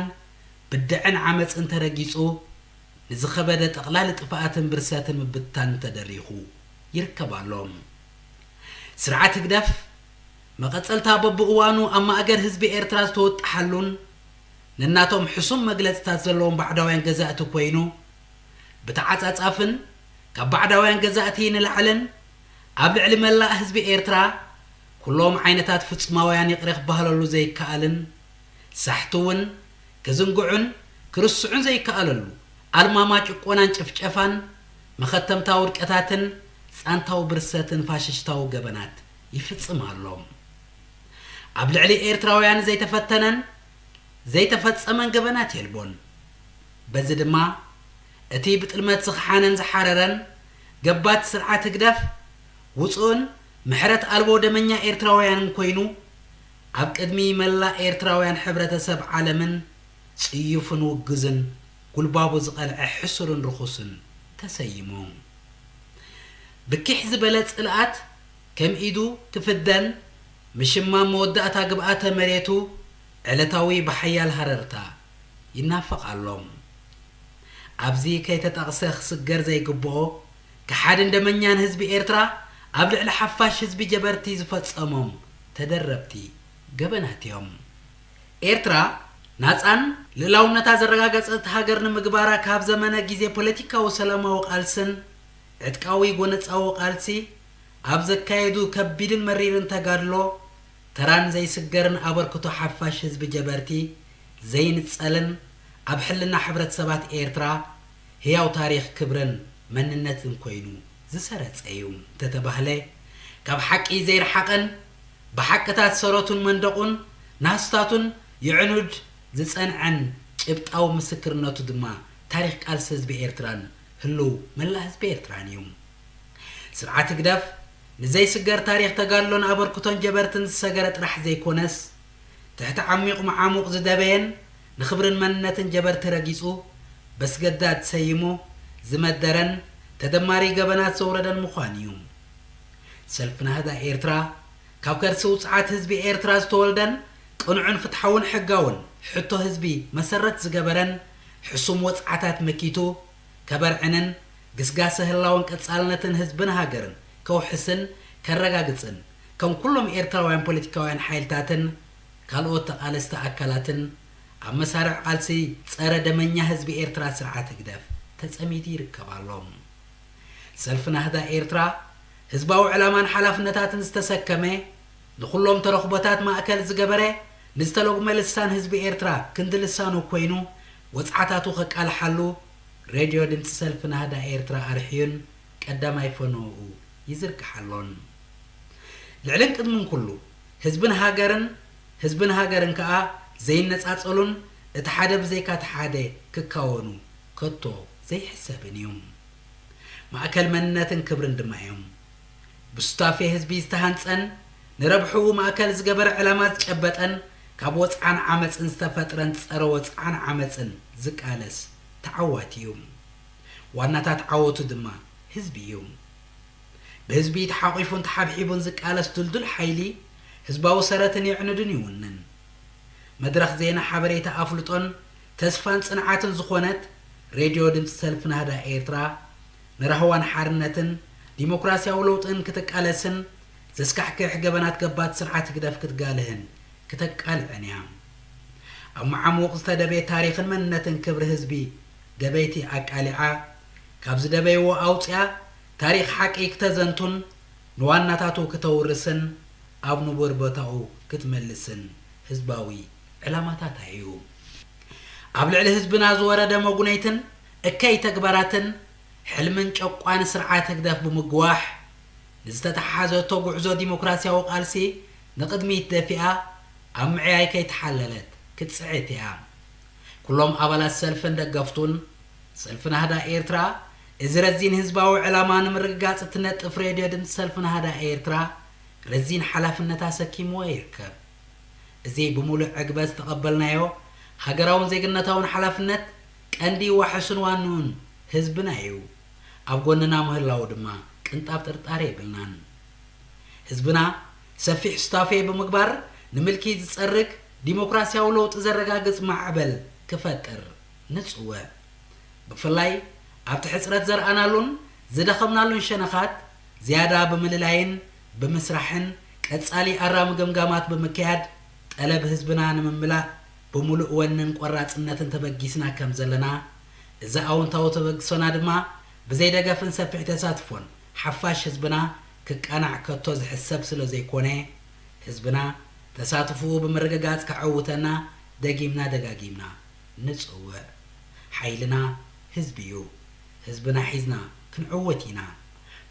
ብድዐን ዓመጽን ተረጊጹ ንዝኸበደ ጠቕላሊ ጥፍኣትን ብርሰትን ምብትታንን ተደሪኹ ይርከብ ኣሎ። ስርዓት ህግደፍ መቐጸልታ በብእዋኑ ኣብ ማእገር ህዝቢ ኤርትራ ዝተወጠሓሉን ነናቶም ሕሱም መግለጽታት ዘለዎም ባዕዳውያን ገዛእቲ ኮይኑ ብተዓጻጻፍን ካብ ባዕዳውያን ገዛእቲ ንላዕልን ኣብ ልዕሊ መላእ ህዝቢ ኤርትራ ኩሎም ዓይነታት ፍጹማውያን ይቕረ ክበሃለሉ ዘይከኣልን ሳሕቲ እውን ክዝንግዑን ክርስዑን ዘይከኣለሉ ኣልማማ ጭቆናን ጭፍጨፋን መኸተምታ ውድቀታትን ጻንታዊ ብርሰትን ፋሽሽታዊ ገበናት ይፍጽም ኣሎ። ኣብ ልዕሊ ኤርትራውያን ዘይተፈተነን ዘይተፈጸመን ገበናት የልቦን። በዚ ድማ እቲ ብጥልመት ዝኸሓነን ዝሓረረን ገባቲ ስርዓት ህግደፍ ውጹእን ምሕረት ኣልቦ ደመኛ ኤርትራውያንን ኮይኑ ኣብ ቅድሚ መላእ ኤርትራውያን ሕብረተሰብ ዓለምን ጽዩፍን ውግዝን ጉልባቡ ዝቐልዐ ሕሱርን ርኹስን ተሰይሙ። ብኪሕ ዝበለ ጽልኣት ከም ኢዱ ክፍደን ምሽማም መወዳእታ ግብኣተ መሬቱ ዕለታዊ ብሓያል ሃረርታ ይናፈቕ ኣሎ። ኣብዚ ከይተጠቕሰ ክስገር ዘይግብኦ ከሓድን ደመኛን ህዝቢ ኤርትራ ኣብ ልዕሊ ሓፋሽ ህዝቢ ጀበርቲ ዝፈጸሞም ተደረብቲ ገበናት እዮም። ኤርትራ ናጻን ልእላውነታ ዘረጋገጸት ሃገር ንምግባራ ካብ ዘመነ ግዜ ፖለቲካዊ ሰላማዊ ቃልስን ዕጥቃዊ ጎነጻዊ ቃልሲ ኣብ ዘካየዱ ከቢድን መሪርን ተጋድሎ ተራን ዘይስገርን ኣበርክቶ ሓፋሽ ህዝቢ ጀበርቲ ዘይንጸልን ኣብ ሕልና ሕብረተሰባት ኤርትራ ህያው ታሪኽ ክብርን መንነትን ኮይኑ ዝሰረጸ እዩ እንተተባህለ ካብ ሓቂ ዘይረሓቐን ብሓቅታት ሰረቱን መንደቑን ናህስታቱን የዕኑድ ዝጸንዐን ጭብጣዊ ምስክርነቱ ድማ ታሪኽ ቃልሲ ህዝቢ ኤርትራን ህልው መላእ ህዝቢ ኤርትራን እዩ። ስርዓት ህግደፍ ንዘይስገር ታሪኽ ተጋድሎን ኣበርክቶን ጀበርትን ዝሰገረ ጥራሕ ዘይኮነስ ትሕቲ ዓሚቕ መዓሙቕ ዝደበየን ንኽብርን መንነትን ጀበርቲ ረጊጹ በስገዳድ ሰይሙ ዝመደረን ተደማሪ ገበናት ዘውረደን ምዃን እዩ። ሰልፊ ናህዳ ኤርትራ ካብ ከርሲ ውጽዓት ህዝቢ ኤርትራ ዝተወልደን ቅኑዕን ፍትሓውን ሕጋውን ሕቶ ህዝቢ መሰረት ዝገበረን ሕሱም ወጽዓታት መኪቱ ከበርዕንን ግስጋሰ ህላወን ቀጻልነትን ህዝብን ሃገርን ከውሕስን ከረጋግጽን ከም ኩሎም ኤርትራውያን ፖለቲካውያን ሓይልታትን ካልኦት ተቓለስቲ ኣካላትን ኣብ መሳርዕ ቃልሲ ጸረ ደመኛ ህዝቢ ኤርትራ ስርዓት ህግደፍ ተጸሚዱ ይርከብ ኣሎ። ሰልፊ ናህዳ ኤርትራ ህዝባዊ ዕላማን ሓላፍነታትን ዝተሰከመ ንኹሎም ተረኽቦታት ማእከል ዝገበረ ንዝተለጉመ ልሳን ህዝቢ ኤርትራ ክንዲ ልሳኑ ኮይኑ ወጽዓታቱ ከቃልሓሉ ሬድዮ ድምጺ ሰልፊ ናህዳ ኤርትራ ኣርሕዩን ቀዳማይ ፈነውኡ ይዝርግሓ ኣሎን። ልዕልን ቅድምን ኩሉ ህዝብን ሃገርን ህዝብን ሃገርን ከኣ ዘይነጻጸሉን እቲ ሓደ ብዘይካ እቲ ሓደ ክካወኑ ከቶ ዘይሕሰብን እዩ። ማእከል መንነትን ክብርን ድማ እዮም። ብሱታፌ ህዝቢ ዝተሃንጸን ንረብሕኡ ማእከል ዝገበረ ዕላማ ዝጨበጠን ካብ ወጽዓን ዓመጽን ዝተፈጥረን ጸረ ወጽዓን ዓመጽን ዝቃለስ ተዓዋቲ እዩ። ዋናታት ዓወቱ ድማ ህዝቢ እዩ። ብህዝቢ ተሓቒፉን ተሓብሒቡን ዝቃለስ ድልዱል ሓይሊ ህዝባዊ ሰረትን የዕንድን ይውንን። መድረኽ ዜና ሓበሬታ ኣፍልጦን ተስፋን ጽንዓትን ዝኾነት ሬድዮ ድምፂ ሰልፊ ናህዳ ኤርትራ ንራህዋን ሓርነትን ዲሞክራሲያዊ ለውጥን ክትቃለስን ዘስካሕክሕ ገበናት ገባቲ ስርዓት ህግደፍ ክትጋልህን ክተቃልዐን እያ። ኣብ መዓሙቕ ዝተደበየ ታሪኽን መንነትን ክብሪ ህዝቢ ደበይቲ ኣቃሊዓ፣ ካብ ዝደበይዎ ኣውፅያ ታሪኽ ሓቂ ክተዘንቱን ንዋናታቱ ክተውርስን ኣብ ንቡር ቦታኡ ክትመልስን ህዝባዊ ዕላማታታ እዩ። ኣብ ልዕሊ ህዝብና ዝወረደ መጉነይትን እከይ ተግባራትን ሕልምን ጨቋኒ ስርዓት ህግደፍ ብምግዋሕ፣ ንዝተተሓሓዘቶ ጉዕዞ ዲሞክራሲያዊ ቃልሲ ንቕድሚት ደፊኣ ኣብ ምዕያይ ከይተሓለለት ክትጽዕት እያ። ኩሎም ኣባላት ሰልፍን ደገፍቱን ሰልፊ ናህዳ ኤርትራ፣ እዚ ረዚን ህዝባዊ ዕላማ ንምርግጋጽ እትነጥፍ ሬድዮ ድምጺ ሰልፊ ናህዳ ኤርትራ ረዚን ሓላፍነት ኣሰኪምዎ ይርከብ። እዚ ብምሉእ ዕግበት ዝተቐበልናዮ ሃገራውን ዜግነታውን ሓላፍነት ቀንዲ ዋሕስን ዋንኡን ህዝብና እዩ። ኣብ ጎንና ምህላዉ ድማ ቅንጣብ ጥርጣረ የብልናን። ህዝብና ሰፊሕ ሱታፌ ብምግባር ንምልኪ ዝጸርግ ዲሞክራሲያዊ ለውጢ ዘረጋግጽ ማዕበል ክፈጥር ንጽውዕ። ብፍላይ ኣብቲ ሕጽረት ዘርኣናሉን ዝደኸምናሉን ሸነኻት ዝያዳ ብምልላይን ብምስራሕን ቀጻሊ ኣራሚ ገምጋማት ብምክያድ ጠለብ ህዝብና ንምምላእ ብምሉእ ወንን ቆራጽነትን ተበጊስና ከም ዘለና፣ እዚ ኣወንታዊ ተበግሶና ድማ ብዘይ ደገፍን ሰፊሕ ተሳትፎን ሓፋሽ ህዝብና ክቃናዕ ከቶ ዝሕሰብ ስለ ዘይኮነ፣ ህዝብና ተሳትፎኡ ብምርግጋጽ ከዐውተና ደጊምና ደጋጊምና ንጽውዕ። ሓይልና ህዝቢ እዩ። ህዝብና ሒዝና ክንዕወት ኢና።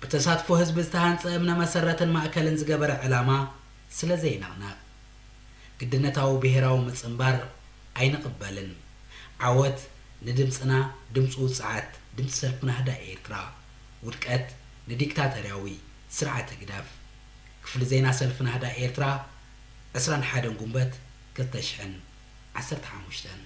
ብተሳትፎ ህዝቢ ዝተሃንጸ እምነ መሰረትን ማእከልን ዝገበረ ዕላማ ስለ ዘይንቕነቕ፣ ግድነታዊ ብሄራዊ ምጽንባር ኣይንቕበልን። ዓወት ንድምጽና፣ ድምጺ ውጽዓት፣ ድምጺ ሰልፊ ናህዳ ኤርትራ። ውድቀት ንዲክታተርያዊ ስርዓት ህግደፍ። ክፍሊ ዜና ሰልፊ ናህዳ ኤርትራ፣ ዕስራን ሓደን ጉንበት ክልተ ሽሕን ዓሰርተ ሓሙሽተን።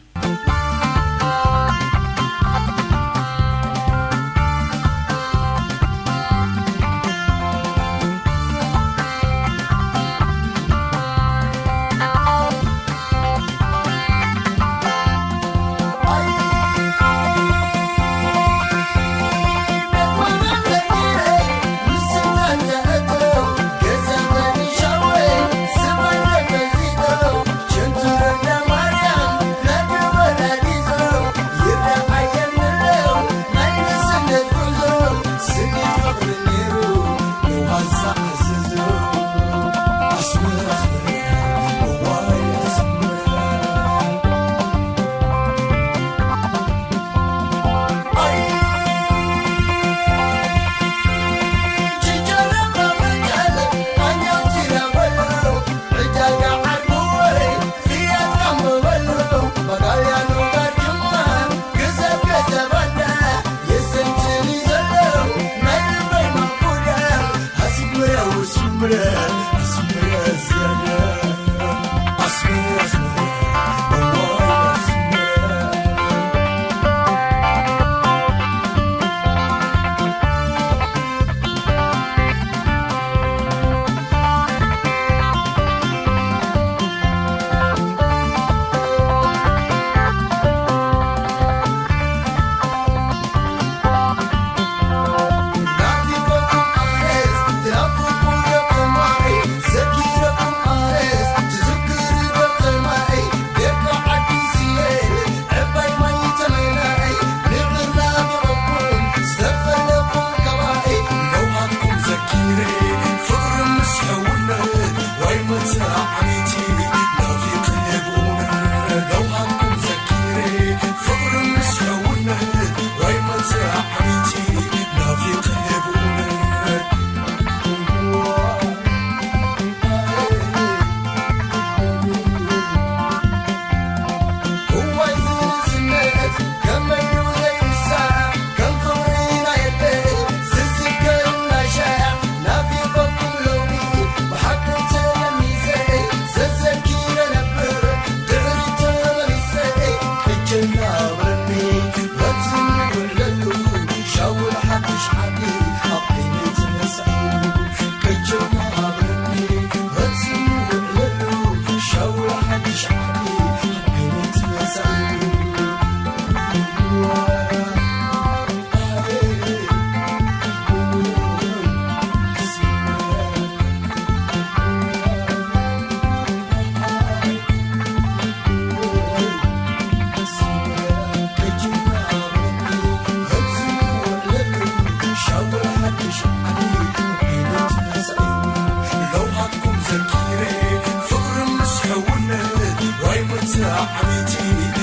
ሳዕቤቲ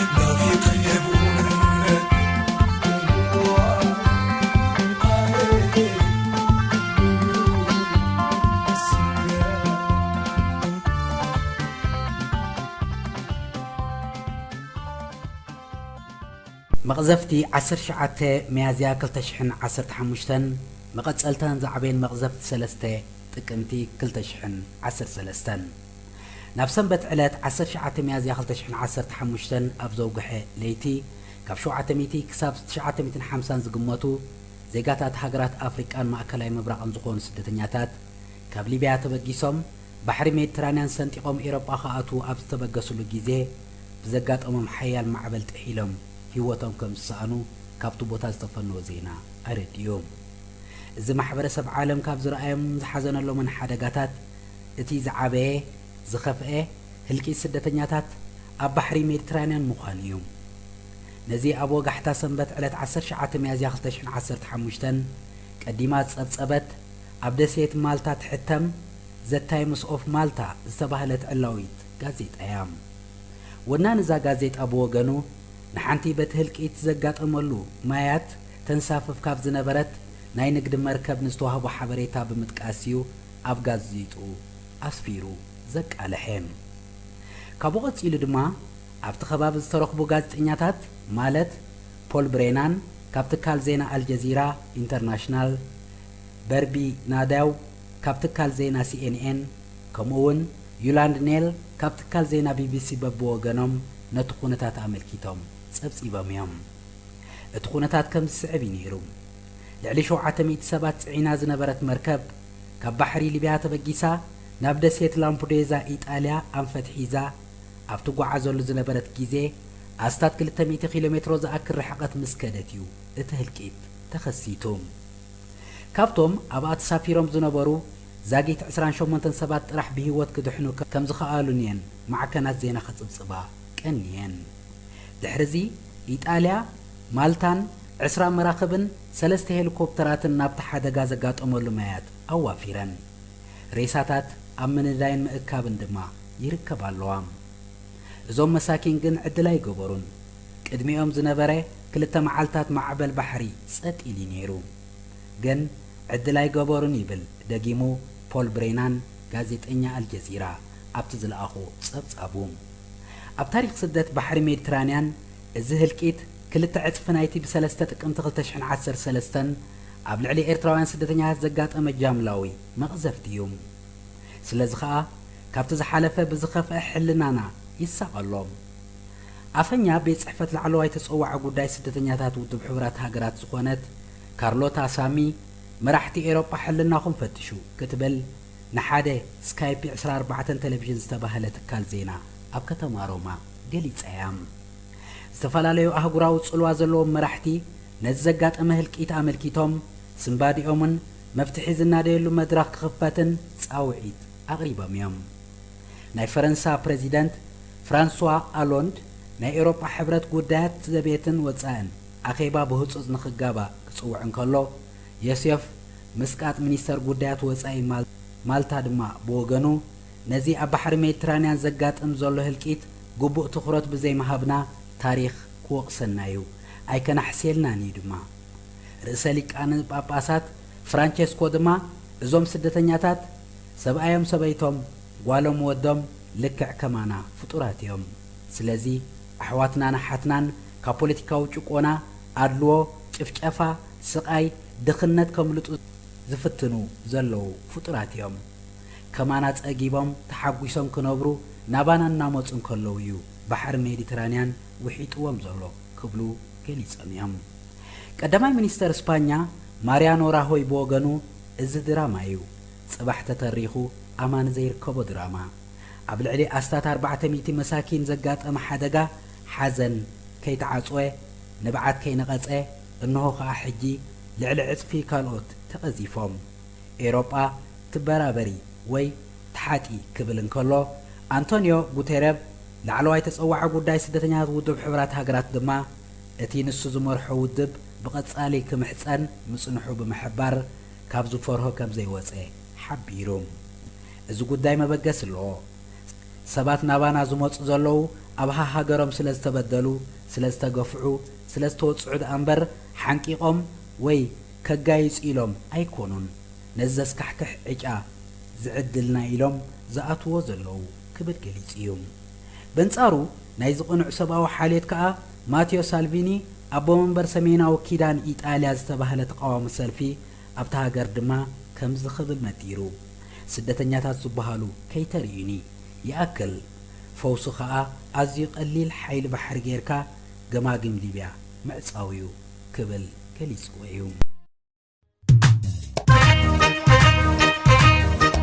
ናፊቕ የብሉን። መቕዘፍቲ ዓሰርተ ትሽዓተ ሚያዝያ ክልተ ሽሕን ዓሰርተ ሓሙሽተን፣ መቐጸልተን ዝዓበየን መቕዘፍቲ ሰለስተ ጥቅምቲ ክልተ ሽሕን ዓሰርተ ሰለስተን። ናብ ሰንበት ዕለት ዓሰርተ ትሽዓተ ሚያዝያ ክልተ ሽሕን ዓሰርተ ሓሙሽተን ኣብ ዘውግሐ ለይቲ፣ ካብ ሸውዓተ ሚእቲ ክሳብ ትሽዓተ ሚእትን ሓምሳን ዝግመቱ ዜጋታት ሃገራት ኣፍሪቃን ማእከላይ ምብራቕን ዝኾኑ ስደተኛታት፣ ካብ ሊብያ ተበጊሶም ባሕሪ ሜዲትራንያን ሰንጢቖም ኤውሮጳ ክኣትዉ ኣብ ዝተበገስሉ ግዜ፣ ብዘጋጠሞም ሓያል ማዕበል ጥሒሎም ህይወቶም ከም ዝሰኣኑ ካብቲ ቦታ ዝተፈነወ ዜና ኣረዲኡ። እዚ ማሕበረሰብ ዓለም ካብ ዝረኣዮም ዝሓዘነሎምን ሓደጋታት እቲ ዝዓበየ፣ ዝኸፍኤ ህልቂት ስደተኛታት ኣብ ባሕሪ ሜዲትራንያን ምዃኑ እዩ። ነዚ ኣብ ወጋሕታ ሰንበት ዕለት ዓሰርተ ትሽዓተ ሚያዝያ ክልተ ሽሕን ዓሰርተ ሓሙሽተን ቀዲማ ዝጸብጸበት፣ ኣብ ደሴት ማልታ ትሕተም ዘ ታይምስ ኦፍ ማልታ ዝተባህለት ዕላዊት ጋዜጣ እያ። ወናኒ እዛ ጋዜጣ ብወገኑ፣ ንሓንቲ በቲ ህልቂት ዘጋጠመሉ ማያት ተንሳፍፍ ካብ ዝነበረት ናይ ንግዲ መርከብ ንዝተዋህቦ ሓበሬታ ብምጥቃስ እዩ ኣብ ጋዜጥኡ ኣስፊሩ ዘቃልሐ። ካብኡ ቀጺሉ ድማ፣ ኣብቲ ከባቢ ዝተረኽቡ ጋዜጠኛታት፣ ማለት ፖል ብሬናን ካብ ትካል ዜና ኣልጀዚራ ኢንተርናሽናል፣ በርቢ ናዳው ካብ ትካል ዜና ሲ ኤን ኤን፣ ከምኡ'ውን ዩላንድ ኔል ካብ ትካል ዜና ቢ ቢ ሲ በብወገኖም ነቲ ኩነታት ኣመልኪቶም ጸብጺቦም እዮም። እቲ ኩነታት ከም ዝስዕብ እዩ ነይሩ። ልዕሊ ሸውዓተ ሚእቲ ሰባት ጽዒና ዝነበረት መርከብ፣ ካብ ባሕሪ ሊብያ ተበጊሳ ናብ ደሴት ላምፑዴዛ ኢጣልያ ኣንፈት ሒዛ ኣብ ትጓዓዘሉ ዝነበረት ግዜ፣ ኣስታት ክልተ ሚእቲ ኪሎ ሜትሮ ዝኣክል ርሕቐት ምስ ከደት እዩ እቲ ህልቂት ተኸሲቱ። ካብቶም ኣብኣ ተሳፊሮም ዝነበሩ ዛጊት ዕስራን ሸሞንተን ሰባት ጥራሕ ብህይወት ክድሕኑ ከ-፣ ከም ዝኸኣሉን እየን ማዕከናት ዜና ክጽብጽባ ቀንየን። ድሕርዚ፣ ኢጣልያ፣ ማልታን ዕስራ መራኽብን ሰለስተ ሄሊኮፕተራትን ናብቲ ሓደጋ ዘጋጠመሉ ማያት ኣዋፊረን። ሬሳታት ኣብ ምንዳይን ምእካብን ድማ ይርከባ ኣለዋ። እዞም መሳኪን ግን ዕድል ኣይገበሩን። ቅድሚኦም ዝነበረ ክልተ መዓልታት ማዕበል ባሕሪ ጸጥ ኢሉ ነይሩ። ግን ዕድል ኣይገበሩን ይብል ደጊሙ ፖል ብሬናን፣ ጋዜጠኛ ኣልጀዚራ፣ ኣብቲ ዝለኣኾ ጸብጻቡ። ኣብ ታሪኽ ስደት ባሕሪ ሜዲትራንያን፣ እዚ ህልቂት ክልተ ዕጽፊ ናይቲ ብሰለስተ ጥቅምቲ ክልተ ሽሕን ዓሰርተ ሰለስተን ኣብ ልዕሊ ኤርትራውያን ስደተኛታት ዘጋጠመ ጃምላዊ መቕዘፍቲ እዩ። ስለዚ ኸኣ፣ ካብቲ ዝሓለፈ ብዝኸፍአ ሕልናና ይሳቐ ኣሎ። ኣፈኛ ቤት ጽሕፈት ላዕለዋይ ተጸዋዒ ጉዳይ ስደተኛታት ውድብ ሕቡራት ሃገራት ዝኾነት ካርሎታ ሳሚ፣ መራሕቲ ኤውሮጳ ሕልናኹም ፈትሹ ክትብል ንሓደ ስካይፕ ዕስራን ኣርባዕተን ቴሌቪዥን ዝተባህለ ትካል ዜና ኣብ ከተማ ሮማ ገሊጻ እያ። ዝተፈላለዩ ኣህጉራዊ ጽልዋ ዘለዎም መራሕቲ ነዚ ዘጋጠመ ህልቂት ኣመልኪቶም ስንባዲኦምን መፍትሒ ዝናደየሉ መድረኽ ክኽፈትን ጻውዒት ኣቕሪቦም እዮም። ናይ ፈረንሳ ፕረዚደንት ፍራንስዋ ኣሎንድ ናይ ኤውሮጳ ሕብረት ጉዳያት ዘቤትን ወጻእን ኣኼባ ብህጹጽ ንኽጋባእ ክጽውዕ እንከሎ፣ ዮሴፍ ምስቃጥ ሚኒስተር ጉዳያት ወጻኢ ማል-፣ ማልታ ድማ ብወገኑ፣ ነዚ ኣብ ባሕሪ ሜዲትራንያን ዘጋጥም ዘሎ ህልቂት ግቡእ ትኹረት ብዘይምሃብና ታሪኽ ክወቕሰና እዩ፣ ኣይከናሕስየልናን እዩ ድማ። ርእሰ ሊቃነ ጳጳሳት ፍራንቸስኮ ድማ፣ እዞም ስደተኛታት ሰብኣዮም ሰበይቶም፣ ጓሎም ወዶም ልክዕ ከማና ፍጡራት እዮም። ስለዚ ኣሕዋትናን ኣሓትናን ካብ ፖለቲካዊ ጭቆና፣ ኣድልዎ፣ ጭፍጨፋ፣ ስቓይ፣ ድኽነት ከምልጡ ዝፍትኑ ዘለዉ ፍጡራት እዮም። ከማና ጸጊቦም ተሓጒሶም ክነብሩ ናባና እናመጹ እንከለዉ እዩ ባሕሪ ሜዲትራንያን ውሒጥዎም ዘሎ ክብሉ ገሊጾም እዮም። ቀዳማይ ሚኒስተር ስፓኛ ማርያኖ ራሆይ ብወገኑ፣ እዚ ድራማ እዩ፣ ጽባሕ ተተሪኹ ኣማን ዘይርከቦ ድራማ። ኣብ ልዕሊ ኣስታት ኣርባዕተ ሚእቲ መሳኪን ዘጋጠመ ሓደጋ፣ ሓዘን ከይተዓጽወ፣ ንብዓት ከይነቐጸ፣ እንሆ ኸኣ ሕጂ ልዕሊ ዕጽፊ ካልኦት ተቐዚፎም። ኤውሮጳ ትበራበሪ ወይ ትሓጢ ክብል እንከሎ፣ ኣንቶንዮ ጉቴረብ፣ ላዕለዋይ ተጸዋዒ ጉዳይ ስደተኛታት ውድብ ሕቡራት ሃገራት ድማ፣ እቲ ንሱ ዝመርሖ ውድብ ብቐጻሊ ክምሕጸን ምጽንሑ ብምሕባር፣ ካብ ዝፈርሆ ከም ዘይወጸ ሓቢሩ። እዚ ጉዳይ መበገሲ ኣለዎ። ሰባት ናባና ዝመጹ ዘለዉ ኣብ ሃሃገሮም ስለ ዝተበደሉ፣ ስለ ዝተገፍዑ፣ ስለ ዝተወጽዑ ደኣ እምበር ሓንቂቖም ወይ ከጋይጹ ኢሎም ኣይኮኑን ነዚ ዘስካሕክሕ ዕጫ ዝዕድልና ኢሎም ዝኣትዎ ዘለዉ ክብል ገሊጹ እዩ። በንጻሩ ናይዚ ቅኑዕ ሰብኣዊ ሓልዮት ከኣ ማቴዮ ሳልቪኒ ኣቦ መንበር ሰሜናዊ ኪዳን ኢጣልያ ዝተባህለ ተቓዋሚ ሰልፊ ኣብታ ሃገር ድማ ከምዚ ክብል ነጢሩ፣ ስደተኛታት ዝበሃሉ ከይተርእዩኒ ይኣክል፣ ፈውሱ ኸኣ ኣዝዩ ቀሊል ሓይሊ ባሕሪ ጌርካ ገማግም ሊብያ ምዕጻው እዩ ክብል ገሊጽዎ እዩ።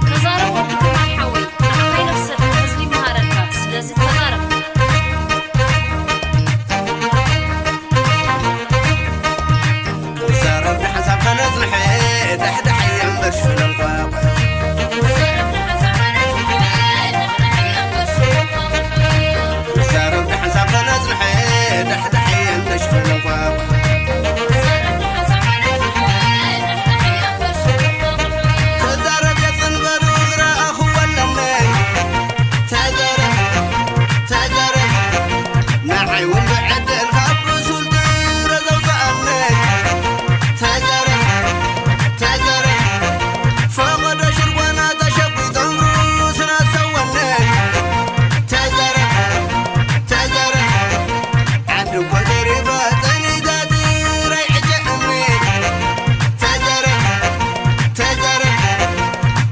ተዛረብ ወዲ ትማል ሓወይ፣ ንዓኻ ይነፍሰልካ፣ ህዝቢ ይመሃረልካ፣ ስለዚ ተዛረብ። ክዛረብ ንሓሳብ ከነጽንሐ ዳሕዳሕ እየ እምበር ሽፍን እንቋቑሖ። ክዛረብ ንሓሳብ ከነጽንሐ ዳሕዳሕ እየ እምበር ሽፍን እንቋቑሖ። ክዛረብ የጽንበሉ ዝረኣኹዎ ኣለኒ። ተዛረብ፣ ተዛረብ፣ ንዓይ እውን ብዕድል ካብ ብሱል ጥረ ዘውፅኣኒ። ተዛረብ፣ ተዛረብ፣ ፈቐዶ ሽርጓና ተሸጒጦም ሩስና ሰወኒ። ተዛረብ፣ ተዛረብ፣ ዓዲ እኮ ተሪፋ ጸኒታ ጥራይ ዕጨ እምኒ። ተዛረብ፣ ተዛረብ፣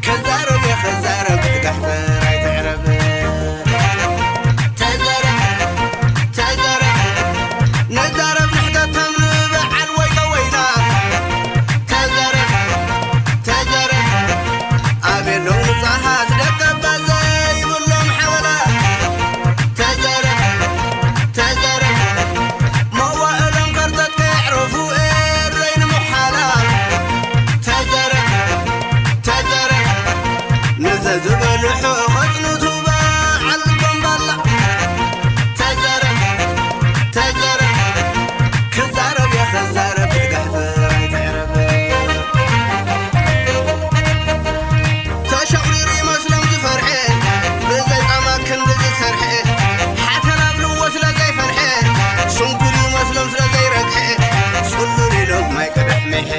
ክዛረብ እየ ክዛረብ፣ ጋሕ ጥራይ ትዕረብ። ተዛረብ፣ ተዛረብ፣ ንዛረብ ንሕተቶም ንበዓል ወይጦ ወይና። ተዛረብ፣ ተዛረብ፣ ኣቤሎም ንጹሃት ደቀባ ዘይብሎም ሓበላ። ተዛረብ፣ ተዛረብ፣ መዋእሎም ከርተት ከየዕረፉ ኤረይ ንምዃላ። ተዛረብ፣ ተዛረብ፣ ንዘዝበልሑ ኸጽንቱ በዓል ልቦም ባላ። ተዛረብ፣ ተዛረብ፣ ክዛረብ እየ ክዛረብ፣ ጋሕ ጥራይ ትዕረብ። ተሸቑሪሩ ይመስሎም ዝፈርሐ፣ ብዘይ ጻማ ክንዲ ዝሰርሐ፣ ሓተላ ኣብልዎ ስለ ዘይፈርሐ፣ ስንኩል ይመስሎም ስለ ዘይረግሐ፣ ጽሉል ኢሎም ማይ ቅዳሕ ሚሐ።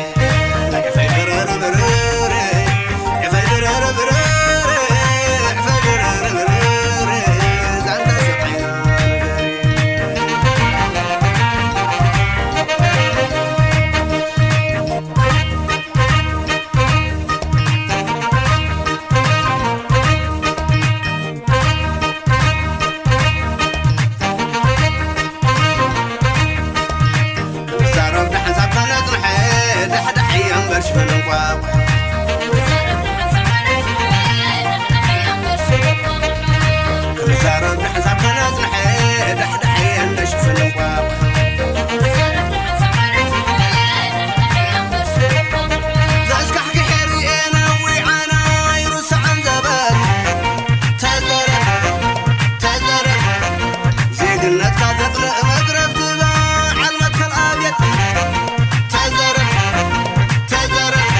ክዛረብ ንሓንሳብ ከነጽንሐ ዳሕዳሕ እየ እምበር ሽፈን እንቋቑሖ። ክዛረብ ንሓንሳብ ከነጽንሐ ዳሕዳሕ እየ እምበር ሽፈን እንቋቑሖ። ዘስካሕክሐ ርእየ ነዊዓና ይርስዖን ዘበት። ተዘረብ ተዘረብ ዜግነትካ ዘጽልእ መግረፍቲ በዓል መትከል ኣብየት። ተዘረብ ተዘረብ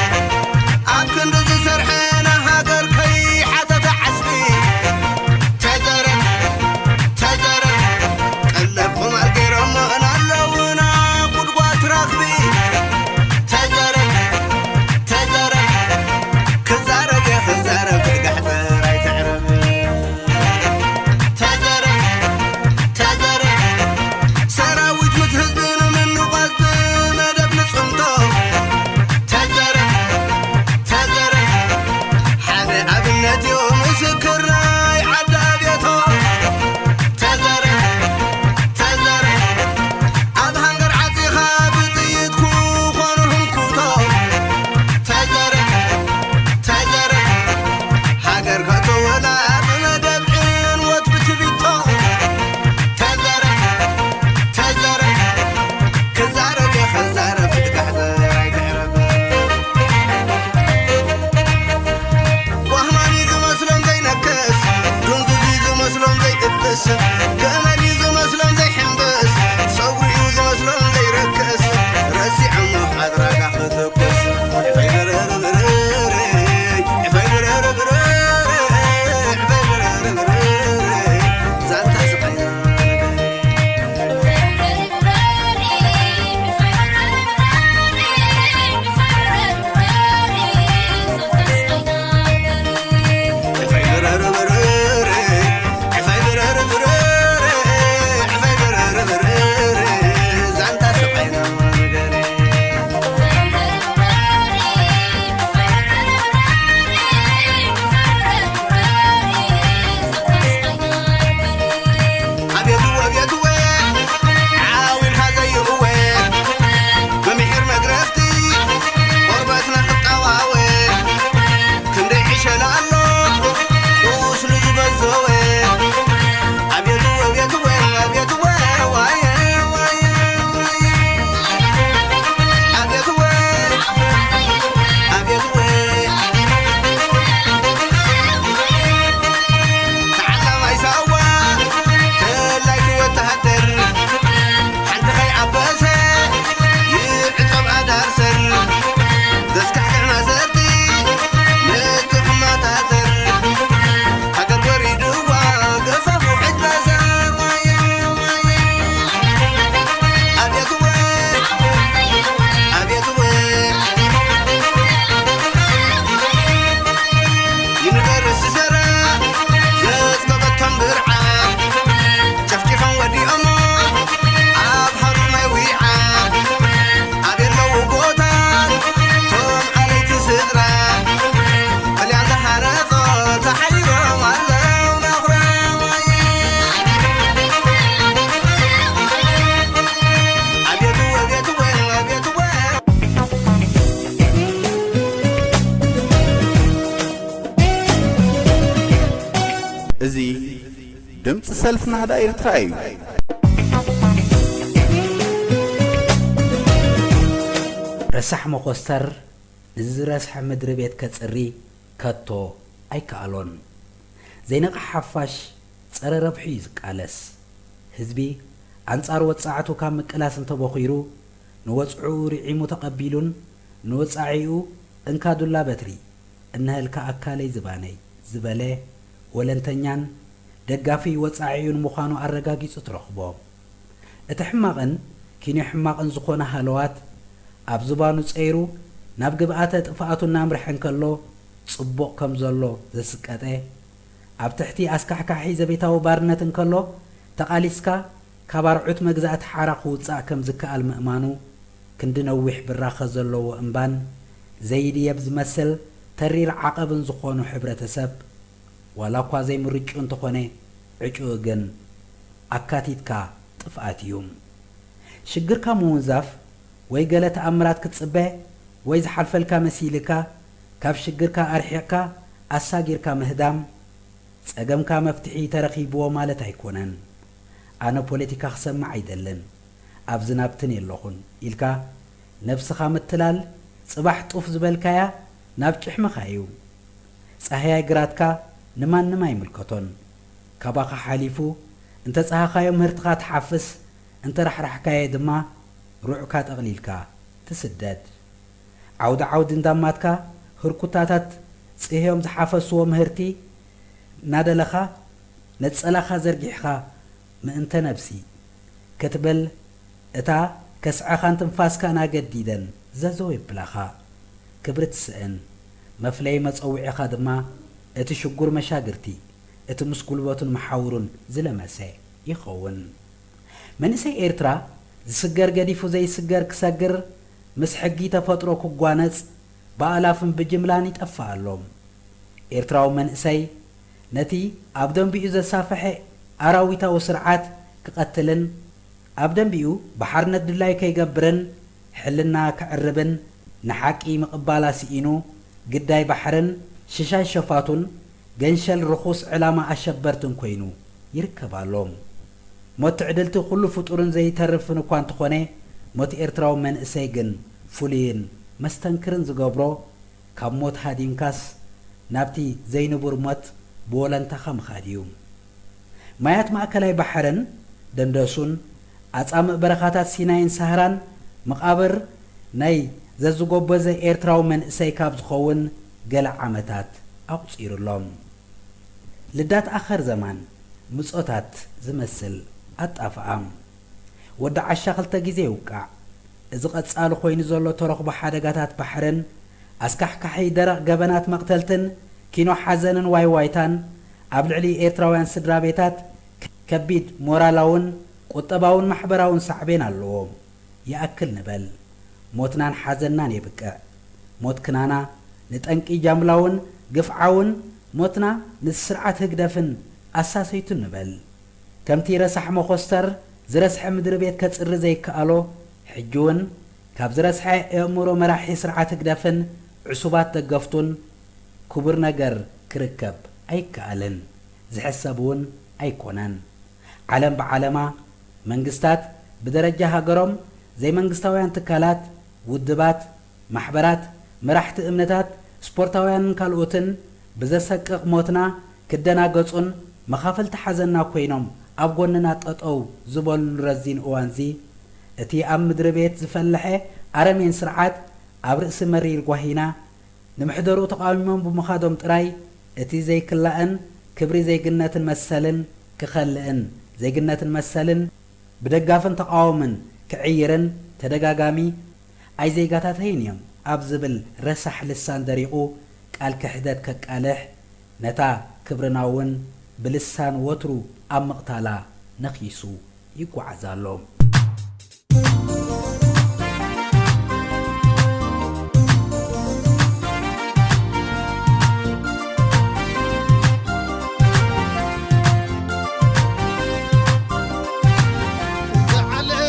ኣብ ክንዲ ዝሰርሐ ንሃገር ከይሓተተ ዓስቢ። ተዘረብ ተዘረብ ቀለብ ቁማር ገይሮሞ እናለውና ጉድጓድ ትረኽቢ። ተዘረብ ተዘረብ ክዛረብ እየ ክዛረብ ጋሕ ጥራይ ትዕረብ። ተዘረብ ተዘረብ ሰልፊ ናህዳ ኤርትራ እዩ። ረሳሕ መኾስተር ንዝረስሐ ምድሪ ቤት ከጽሪ ከቶ ኣይከኣሎን። ዘይነቕሕ ሓፋሽ ጸረ ረብሑ እዩ ዝቃለስ። ህዝቢ ኣንጻር ወጻዕቱ ካብ ምቅላስ እንተቦኺሩ፣ ንወጽዕኡ ርዒሙ ተቐቢሉን ንወጻዒኡ እንካ ዱላ በትሪ፣ እነሀልካ ኣካለይ ዝባነይ ዝበለ ወለንተኛን ደጋፊ ወጻዒኡን ምዃኑ ኣረጋጊጹ ትረኽቦ። እቲ ሕማቕን ኪንዮ ሕማቕን ዝኾነ ሃለዋት ኣብ ዝባኑ ጸይሩ ናብ ግብኣተ ጥፍኣቱ እናምርሐ እንከሎ ጽቡቕ ከም ዘሎ ዘስቀጠ፣ ኣብ ትሕቲ ኣስካሕካሒ ዘቤታዊ ባርነት እንከሎ ተቓሊስካ ካብ ኣርዑት መግዛእቲ ሓራ ክውጻእ ከም ዝከኣል ምእማኑ፣ ክንዲ ነዊሕ ብራኸ ዘለዎ እምባን ዘይድየብ ዝመስል ተሪር ዓቐብን ዝኾኑ ሕብረተሰብ፣ ዋላ እኳ ዘይምርጭኡ እንተኾነ፣ ዕጭኡ ግን ኣካቲትካ ጥፍኣት እዩ። ሽግርካ ምውንዛፍ ወይ ገለ ተኣምራት ክትጽበ ወይ ዝሓልፈልካ መሲልካ፣ ካብ ሽግርካ ኣርሒቕካ ኣሳጊርካ ምህዳም፣ ጸገምካ መፍትሒ ተረኺብዎ ማለት ኣይኮነን። ኣነ ፖለቲካ ክሰምዕ ኣይደልን፣ ኣብዚ ናብትን የለኹን ኢልካ ነብስኻ ምትላል፣ ጽባሕ ጡፍ ዝበልካያ ናብ ጭሕምኻ እዩ። ጻህያይ ግራትካ ንማንም ኣይምልከቶን። ካባኻ ሓሊፉ እንተ ጻሃኻዮ ምህርትኻ ትሓፍስ፣ እንተ ራሕራሕካዮ ድማ ሩዕካ ጠቕሊልካ ትስደድ። ዓውዲ ዓውዲ እንዳማትካ ህርኩታታት ጽህዮም ዝሓፈስዎ ምህርቲ እናደለኻ ነጸላኻ ዘርጊሕኻ ምእንተ ነብሲ ክትብል እታ ከስዐኻን ትንፋስካን ኣገዲደን ዘዘው የብላኻ። ክብሪ ትስእን። መፍለዪ መጸውዒኻ ድማ እቲ ሽጉር መሻግርቲ፣ እቲ ምስ ጉልበቱን መሓውሩን ዝለመሰ ይኸውን። መንእሰይ ኤርትራ ዝስገር ገዲፉ ዘይስገር ክሰግር፣ ምስ ሕጊ ተፈጥሮ ክጓነጽ ብኣላፍን ብጅምላን ይጠፍእ ኣሎ። ኤርትራዊ መንእሰይ ነቲ ኣብ ደንቢኡ ዘሳፈሐ ኣራዊታዊ ስርዓት ክቐትልን ኣብ ደንቢኡ ብሓርነት ድላዩ ከይገብርን ሕልና ክዕርብን ንሓቂ ምቕባላ ስኢኑ ግዳይ ባሕርን ሽሻይ ሸፋቱን ገንሸል ርኹስ ዕላማ ኣሸበርትን ኮይኑ ይርከብ ኣሎ። ሞት ትዕድልቲ ኩሉ ፍጡርን ዘይተርፍን እኳ እንተኾነ፣ ሞት ኤርትራዊ መንእሰይ ግን ፍሉይን መስተንክርን ዝገብሮ፣ ካብ ሞት ሃዲምካስ ናብቲ ዘይንቡር ሞት ብወለንታኻ ምኻድ እዩ። ማያት ማእከላይ ባሕርን ደንደሱን ኣጻምእ በረኻታት ሲናይን ሳህራን መቓብር ናይ ዘዝጎበዘ ኤርትራዊ መንእሰይ ካብ ዝኸውን ገለ ዓመታት ኣቑጺሩ ኣሎ። ልዳት ኣኸር ዘማን ምጾታት ዝመስል ኣጣፍኣ። ወዲ ዓሻ ክልተ ግዜ ይውቃዕ። እዚ ቀጻሊ ኮይኑ ዘሎ ተረኽቦ ሓደጋታት ባሕርን ኣስካሕካሒ ደረቕ ገበናት መቕተልትን ኪኖ ሓዘንን ዋይዋይታን ኣብ ልዕሊ ኤርትራውያን ስድራ ቤታት ከቢድ ሞራላውን ቁጠባውን ማሕበራውን ሳዕቤን ኣለዎ። ይኣክል ንበል። ሞትናን ሓዘንናን የብቅዕ። ሞት ክናና ንጠንቂ ጃምላውን ግፍዓውን ሞትና ንስርዓት ህግደፍን ኣሳሰይቱን ንበል። ከምቲ ረሳሕ መኾስተር ዝረስሐ ምድሪ ቤት ከጽሪ ዘይከኣሎ፣ ሕጂ እውን ካብ ዝረስሐ የእምሮ መራሒ ስርዓት ህግደፍን ዕሱባት ደገፍቱን ክቡር ነገር ክርከብ ኣይከኣልን። ዝሕሰብ እውን ኣይኮነን። ዓለም ብዓለማ መንግስታት ብደረጃ ሃገሮም፣ ዘይመንግስታውያን ትካላት፣ ውድባት፣ ማሕበራት፣ መራሕቲ እምነታት፣ ስፖርታውያንን ካልኦትን ብዘሰቅቕ ሞትና ክደናገጹን መኻፈልቲ ሓዘንና ኮይኖም ኣብ ጎንና ጠጠው ዝበሉሉ ረዚን እዋንዚ፣ እቲ ኣብ ምድሪ ቤት ዝፈለሐ ኣረሜን ስርዓት ኣብ ርእሲ መሪር ጓሂና ንምሕደርኡ ተቓዊሞም ብምኻዶም ጥራይ፣ እቲ ዘይክላእን ክብሪ ዜግነትን መሰልን ክኸልእን፣ ዜግነትን መሰልን ብደጋፍን ተቓወምን ክዕይርን ተደጋጋሚ፣ ኣይ ዜጋታተይን እዮም ኣብ ዝብል ረሳሕ ልሳን ደሪቑ ቃል ክሕደት ከቃልሕ፣ ነታ ክብርና እውን ብልሳን ወትሩ ኣብ ምቕታላ ነኺሱ ይጓዓዝ ኣሎ። እዛ ዓለም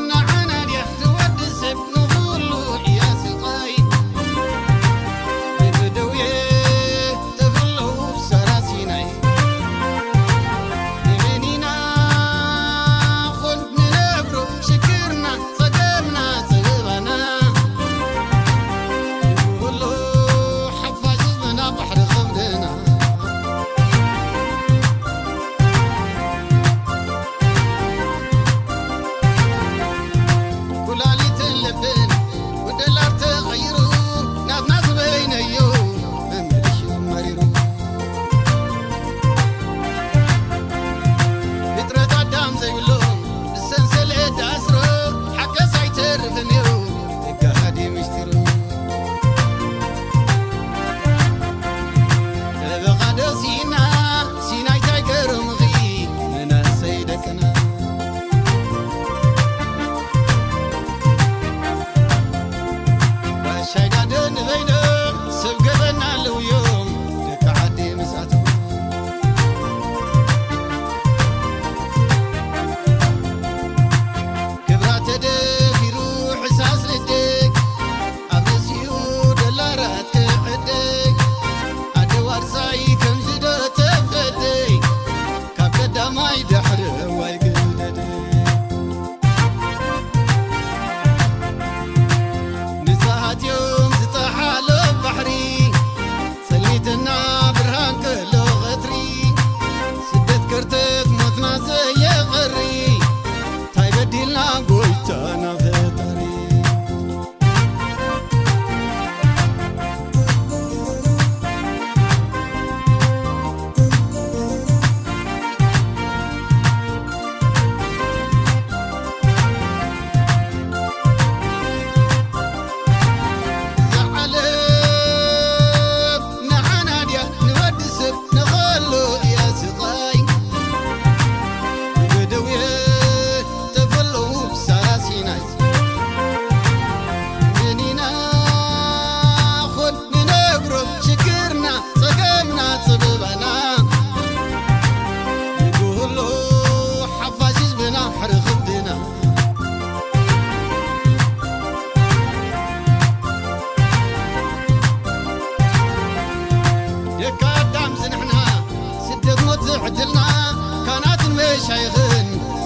ንዓና ድያ ዝወዲ ሰብ ንኹሉ እያ ስቓይ። ብደዌ ተብሎ ሳራ ሲናይ።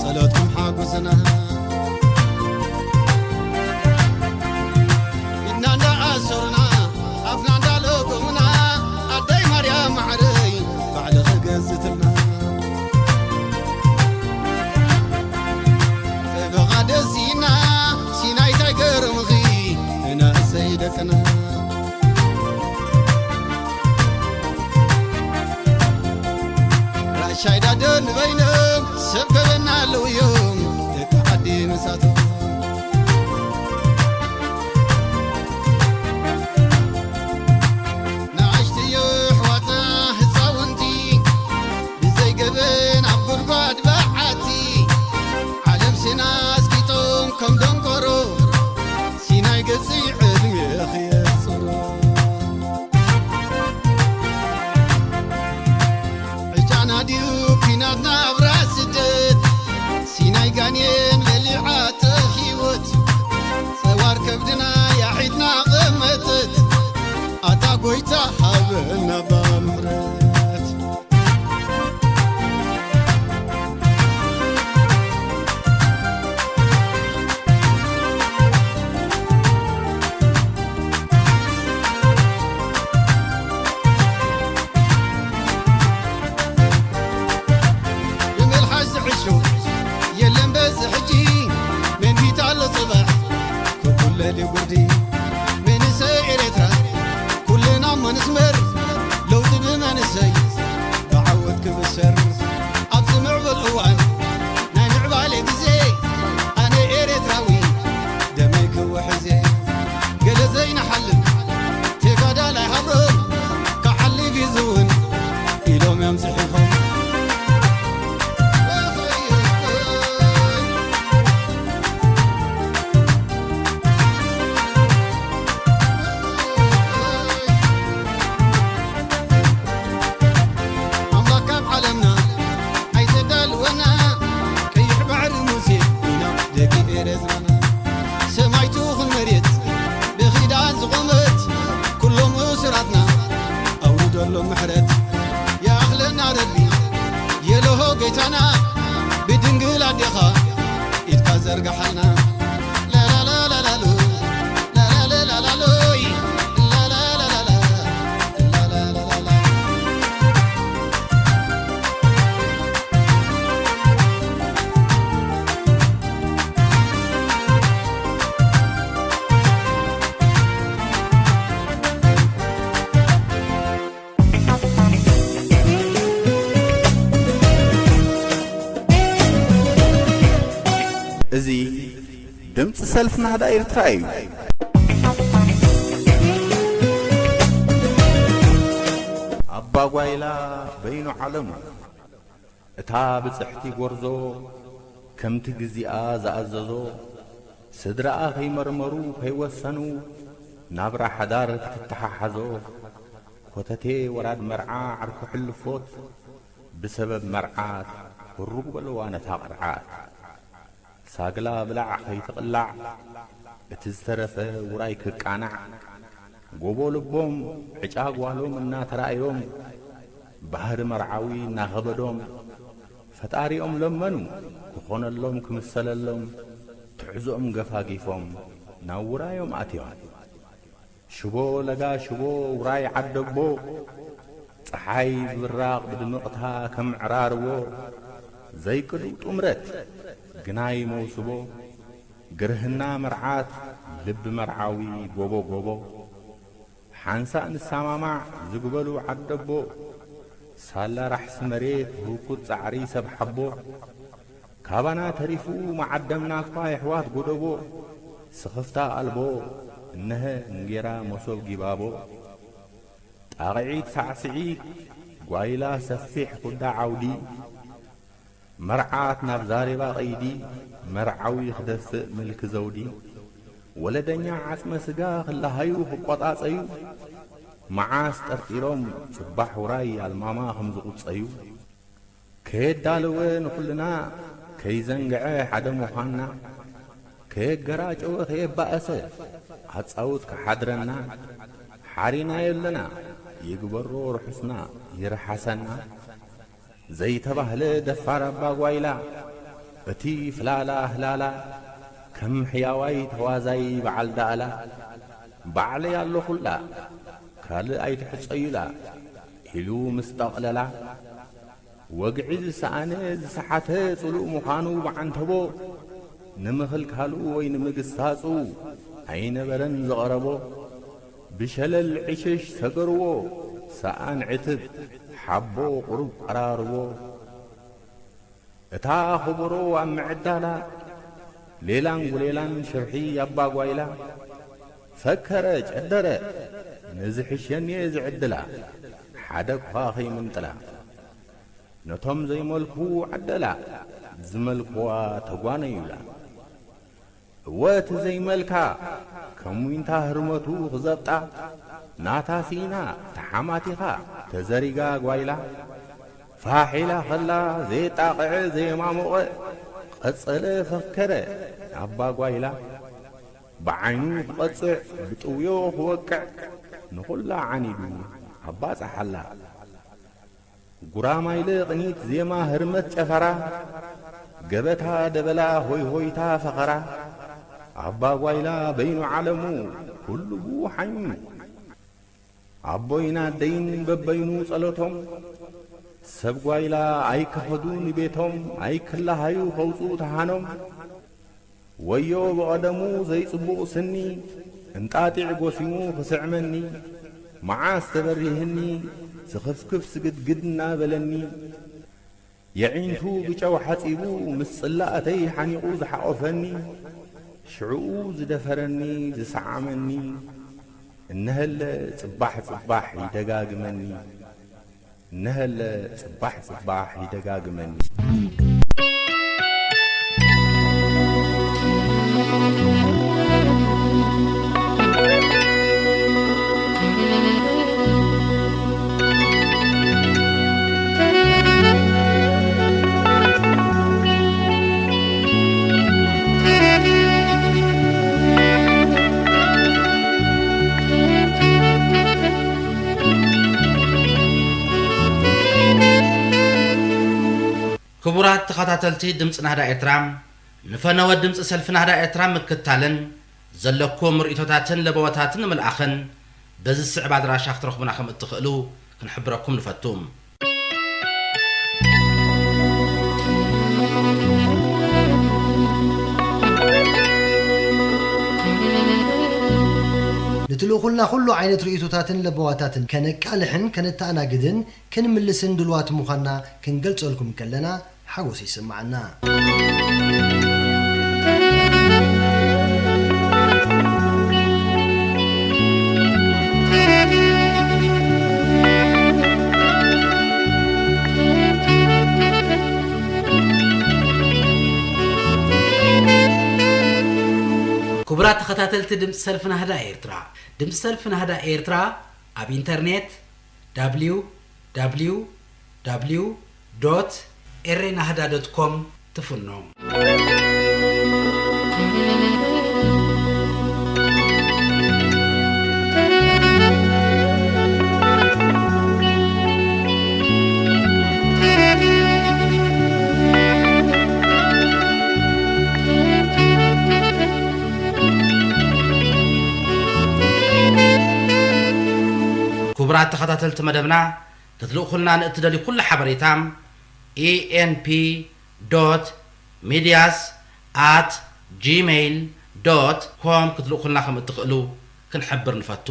ጸሎትኩም ሓጉስና። ኢድና እንዳኣሰሩና፣ ኣፍና እንዳለጎሙና፣ ኣደይ ማርያም ማዕረይ ባዕልኺ ገዝትልና። ጥበቓ ደሲና፣ ሲናይ ታይ ገረምኺ፣ ንናእሰይ ደቅና። ራሻይ ዳደን በይኖም ሰብ ገበና ኣለውዮም ደቂ ዓዲ ምሳቶም። ንኣሽትዮ ኣሕዋትና ህፃውንቲ ብዘይ ገበን ኣብ ጉድጓድ በዓቲ ዓለም ስና ኣስጊጦም ከም ደንቆሮ ሲናይ ገፂ ዕድሜ የኽየፅሩ። ዕጫና ድዩ ኲናት ናብራ ስደት? ሲናይ ጋኔን በሊዓቶ ህይወት። ጸዋር ከብድና ያሒድና ቐመተት። ኣታ ጎይታ ሃበና ባምሕረት። ብመልሓስ ዝዕሾ የለን በዚ ሕጂ፣ መንፊት ኣሎ ጽባሕ ክኹለል እዩ ጉርዲ። መንእሰይ ኤርትራ ኩልና እሞ ንስመር፣ ለውጢ ብመንእሰይ ብዓወት ክብሰር። ኣብዚ ምዕቡል እዋን ናይ ምዕባለ ግዜ፣ ኣነ ኤርትራዊ ደመይ ክውሕዜ። ገለ ዘይንሓልም ተጋዳላይ ሃብሮም ክሓልፍ እዩ ዝውን ኢሎም እዮም ጽሒፎም። ኣምላኽ ካብ ዓለምና ኣይተዳልወና፣ ቀይሕ ባሕሪ ሙሴ ኢና ደቂ ኤርትራና። ሰማይ ትኹን መሬት ብኺዳን ዝቖመት፣ ኩሎም እሱራትና ኣውርደሎም ምሕረት። ይኣኽለና ረቢ የለሆ ጌታና፣ ብድንግል ኣዴኻ ኢድካ ዘርግሓልና። ላላላላላሎ፣ ላላላላላሎይ፣ ላላላላላ፣ ላላላላላ። እዚ ድምፂ ሰልፊ ናህዳ ኤርትራ እዩ። ኣባ ጓይላ በይኑ ዓለሙ። እታ ብጽሕቲ ጎርዞ፣ ከምቲ ግዚኣ ዝኣዘዞ፣ ስድራኣ ከይመርመሩ ከይወሰኑ፣ ናብራ ሓዳር ክትተሓሓዞ፣ ኮተቴ ወራድ መርዓ ዓርኩ ሕልፎት፣ ብሰበብ መርዓት ህሩግ በለዋ ነታ ቅርዓት። ሳግላ ብላዕ ኸይትቕላዕ፣ እቲ ዝተረፈ ውራይ ክቃናዕ፣ ጎቦ ልቦም ዕጫ ጓሎም እናተራእዮም፣ ባህሪ መርዓዊ እናኸበዶም፣ ፈጣሪኦም ለመኑ ክኾነሎም ክምሰለሎም፣ ትሕዝኦም ገፋጊፎም ናብ ውራዮም ኣትዮም። ሽቦ ለጋ ሽቦ ውራይ ዓደቦ፣ ጸሓይ ብብራቕ ብድምቕታ ከም ዕራርቦ፣ ዘይቅዱው ጥምረት ግናይ መውስቦ፣ ግርህና መርዓት ልቢ መርዓዊ ጎቦ ጎቦ፣ ሓንሳእ ንሰማማዕ ዝግበሉ ዓደቦ፣ ሳላ ራሕሲ መሬት ህውኩት ጻዕሪ ሰብ ሓቦ፣ ካባና ተሪፉ መዓደምና እኳ የሕዋት ጎደቦ፣ ስኽፍታ ኣልቦ እነሀ እንጌራ መሶብ ጊባቦ። ጣቕዒት ሳዕስዒት ጓይላ ሰፊሕ ኩዳ ዓውዲ፣ መርዓት ናብ ዛሬባ ቀይዲ፣ መርዓዊ ክደፍእ ምልኪ ዘውዲ። ወለደኛ ዓጽመ ስጋ ክለሃዩ ክቆጻጸዩ፣ መዓስ ጠርጢሮም ጽባሕ ውራይ ኣልማማ ከም ዝቑጸዩ። ከየዳለወ ንኹልና ከይዘንግዐ ሓደ ምዃንና፣ ከየገራጨወ ከየባእሰ ኣጻውት ክሓድረና፣ ሓሪናዮ ኣለና ይግበሮ ርሑስና ይርሓሰና። ዘይተባህለ ደፋር ኣባ ጓይላ፣ እቲ ፍላላ ህላላ ከም ሕያዋይ ተዋዛይ በዓል ዳእላ፣ ባዕለይ ኣለኹላ ካልእ ኣይትሕጸዩላ ኢሉ ምስ ጠቕለላ፣ ወግዒ ዝሰኣነ ዝሰሓተ ጽሉእ ምዃኑ ብዓንተቦ፣ ንምኽልካሉ ወይ ንምግሳጹ ኣይነበረን ዝቐረቦ። ብሸለል ዕሽሽ ሰገርዎ፣ ሰኣን ዕትብ ሓቦ ቁሩብ ቀራርቦ። እታ ኾቦሮ ኣብ ምዕዳላ፣ ሌላን ጉሌላን ሽርሒ ኣባ ጓይላ፣ ፈከረ ጨደረ፣ ንዝሕሸኒ እየ ዝዕድላ፣ ሓደ እኳ ኸይምንጥላ። ነቶም ዘይመልኩ ዓደላ፣ ዝመልክዋ ተጓነዩላ። እወ እቲ ዘይመልካ፣ ከም ዊንታ ህርመቱ ክዘብጣ፣ ናታ ስኢና ተሓማቲኻ ተዘሪጋ ጓይላ። ፋሕ ኢላ ኸላ ዘየጣቕዐ ዘየማሞቐ፣ ቐጸለ ፈከረ ኣባ ጓይላ። ብዓይኑ ክቐጽዕ ብጥውዮ ክወቅዕ፣ ንኹላ ዓኒዱ ኣባ ጸሓላ። ጉራማይለ ቅኒት ዜማ ህርመት ጨፈራ፣ ገበታ ደበላ ሆይ ሆይታ ፈኸራ። ኣባ ጓይላ በይኑ ዓለሙ ኩሉ ብኡ ሓይሙ። ኣቦይን ኣደይን በበይኑ ጸሎቶም፣ ሰብ ጓይላ ኣይክኸዱ ንቤቶም፣ ኣይክለሃዩ ከውጽኡ ተሃኖም። ወዮ ብቐደሙ ዘይጽቡቕ ስኒ፣ እንጣጢዕ ጎሲሙ ክስዕመኒ፣ መዓስ ተበሪህኒ፣ ስኽፍክፍ ስግድግድ እናበለኒ፣ የዒንቱ ብጨው ሓጺቡ፣ ምስ ጽላእተይ ሓኒቑ ዝሓቖፈኒ፣ ሽዕኡ ዝደፈረኒ፣ ዝሰዓመኒ፣ እነሀለ ጽባሕ ጽባሕ ይደጋግመኒ። እነሀለ ጽባሕ ጽባሕ ይደጋግመኒ። ክቡራት ተኸታተልቲ ድምፂ ናህዳ ኤርትራ፣ ንፈነወ ድምፂ ሰልፊ ናህዳ ኤርትራ ምክታልን ዘለኩም ርእይቶታትን ለበዋታትን ንምልኣኽን በዚ ዝስዕብ ኣድራሻ ክትረኽቡና ከም እትኽእሉ ክንሕብረኩም ንፈቱ። ንትልእኹልና ኩሉ ዓይነት ርእይቶታትን ለበዋታትን ከነቃልሕን ከነተኣናግድን ክንምልስን ድልዋት ምዃንና ክንገልጸልኩም ከለና ሓጎስ ይስምዓና። ክቡራት ተኸታተልቲ ድምፂ ሰልፊ ናህዳ ኤርትራ፣ ድምፂ ሰልፊ ናህዳ ኤርትራ ኣብ ኢንተርኔት www ኤሬናህዳ ዶት ኮም ትፍኖ። ክቡራት ተኸታተልቲ መደብና፣ ክትልእኹልና ንእትደልዩ ኩሉ ሓበሬታ፣ E N P dot medias at gmail dot com ክትልእኹልና ከም እትኽእሉ ክንሕብር ንፈቱ።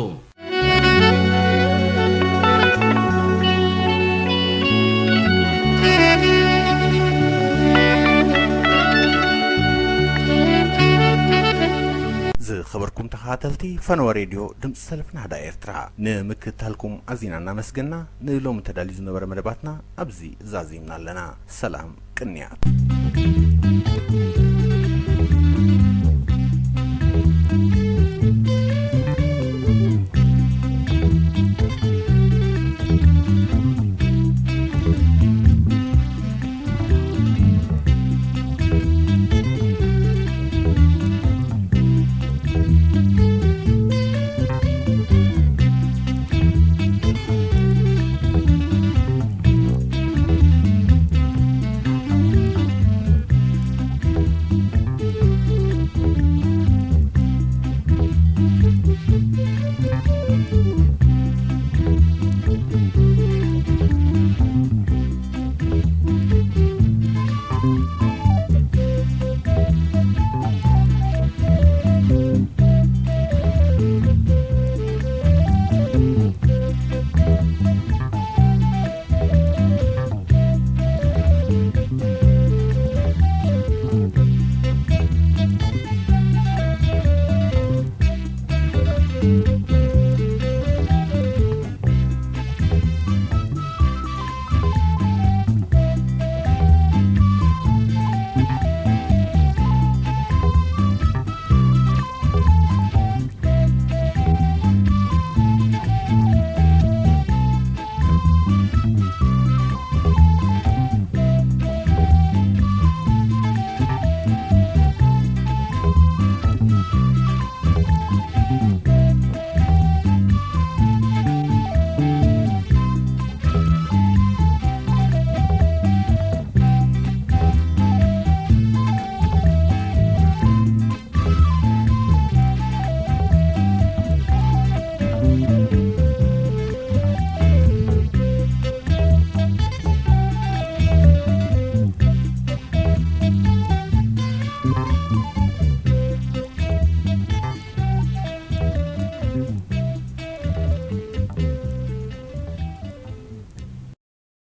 ዝኸበርኩም ተኸታተልቲ ፈነወ ሬድዮ ድምፂ ሰልፊ ናህዳ ኤርትራ፣ ንምክትታልኩም ኣዚና እናመስገና፣ ንሎሚ ተዳልዩ ዝነበረ መደባትና ኣብዚ ዛዚምና ኣለና። ሰላም፣ ቅንያት።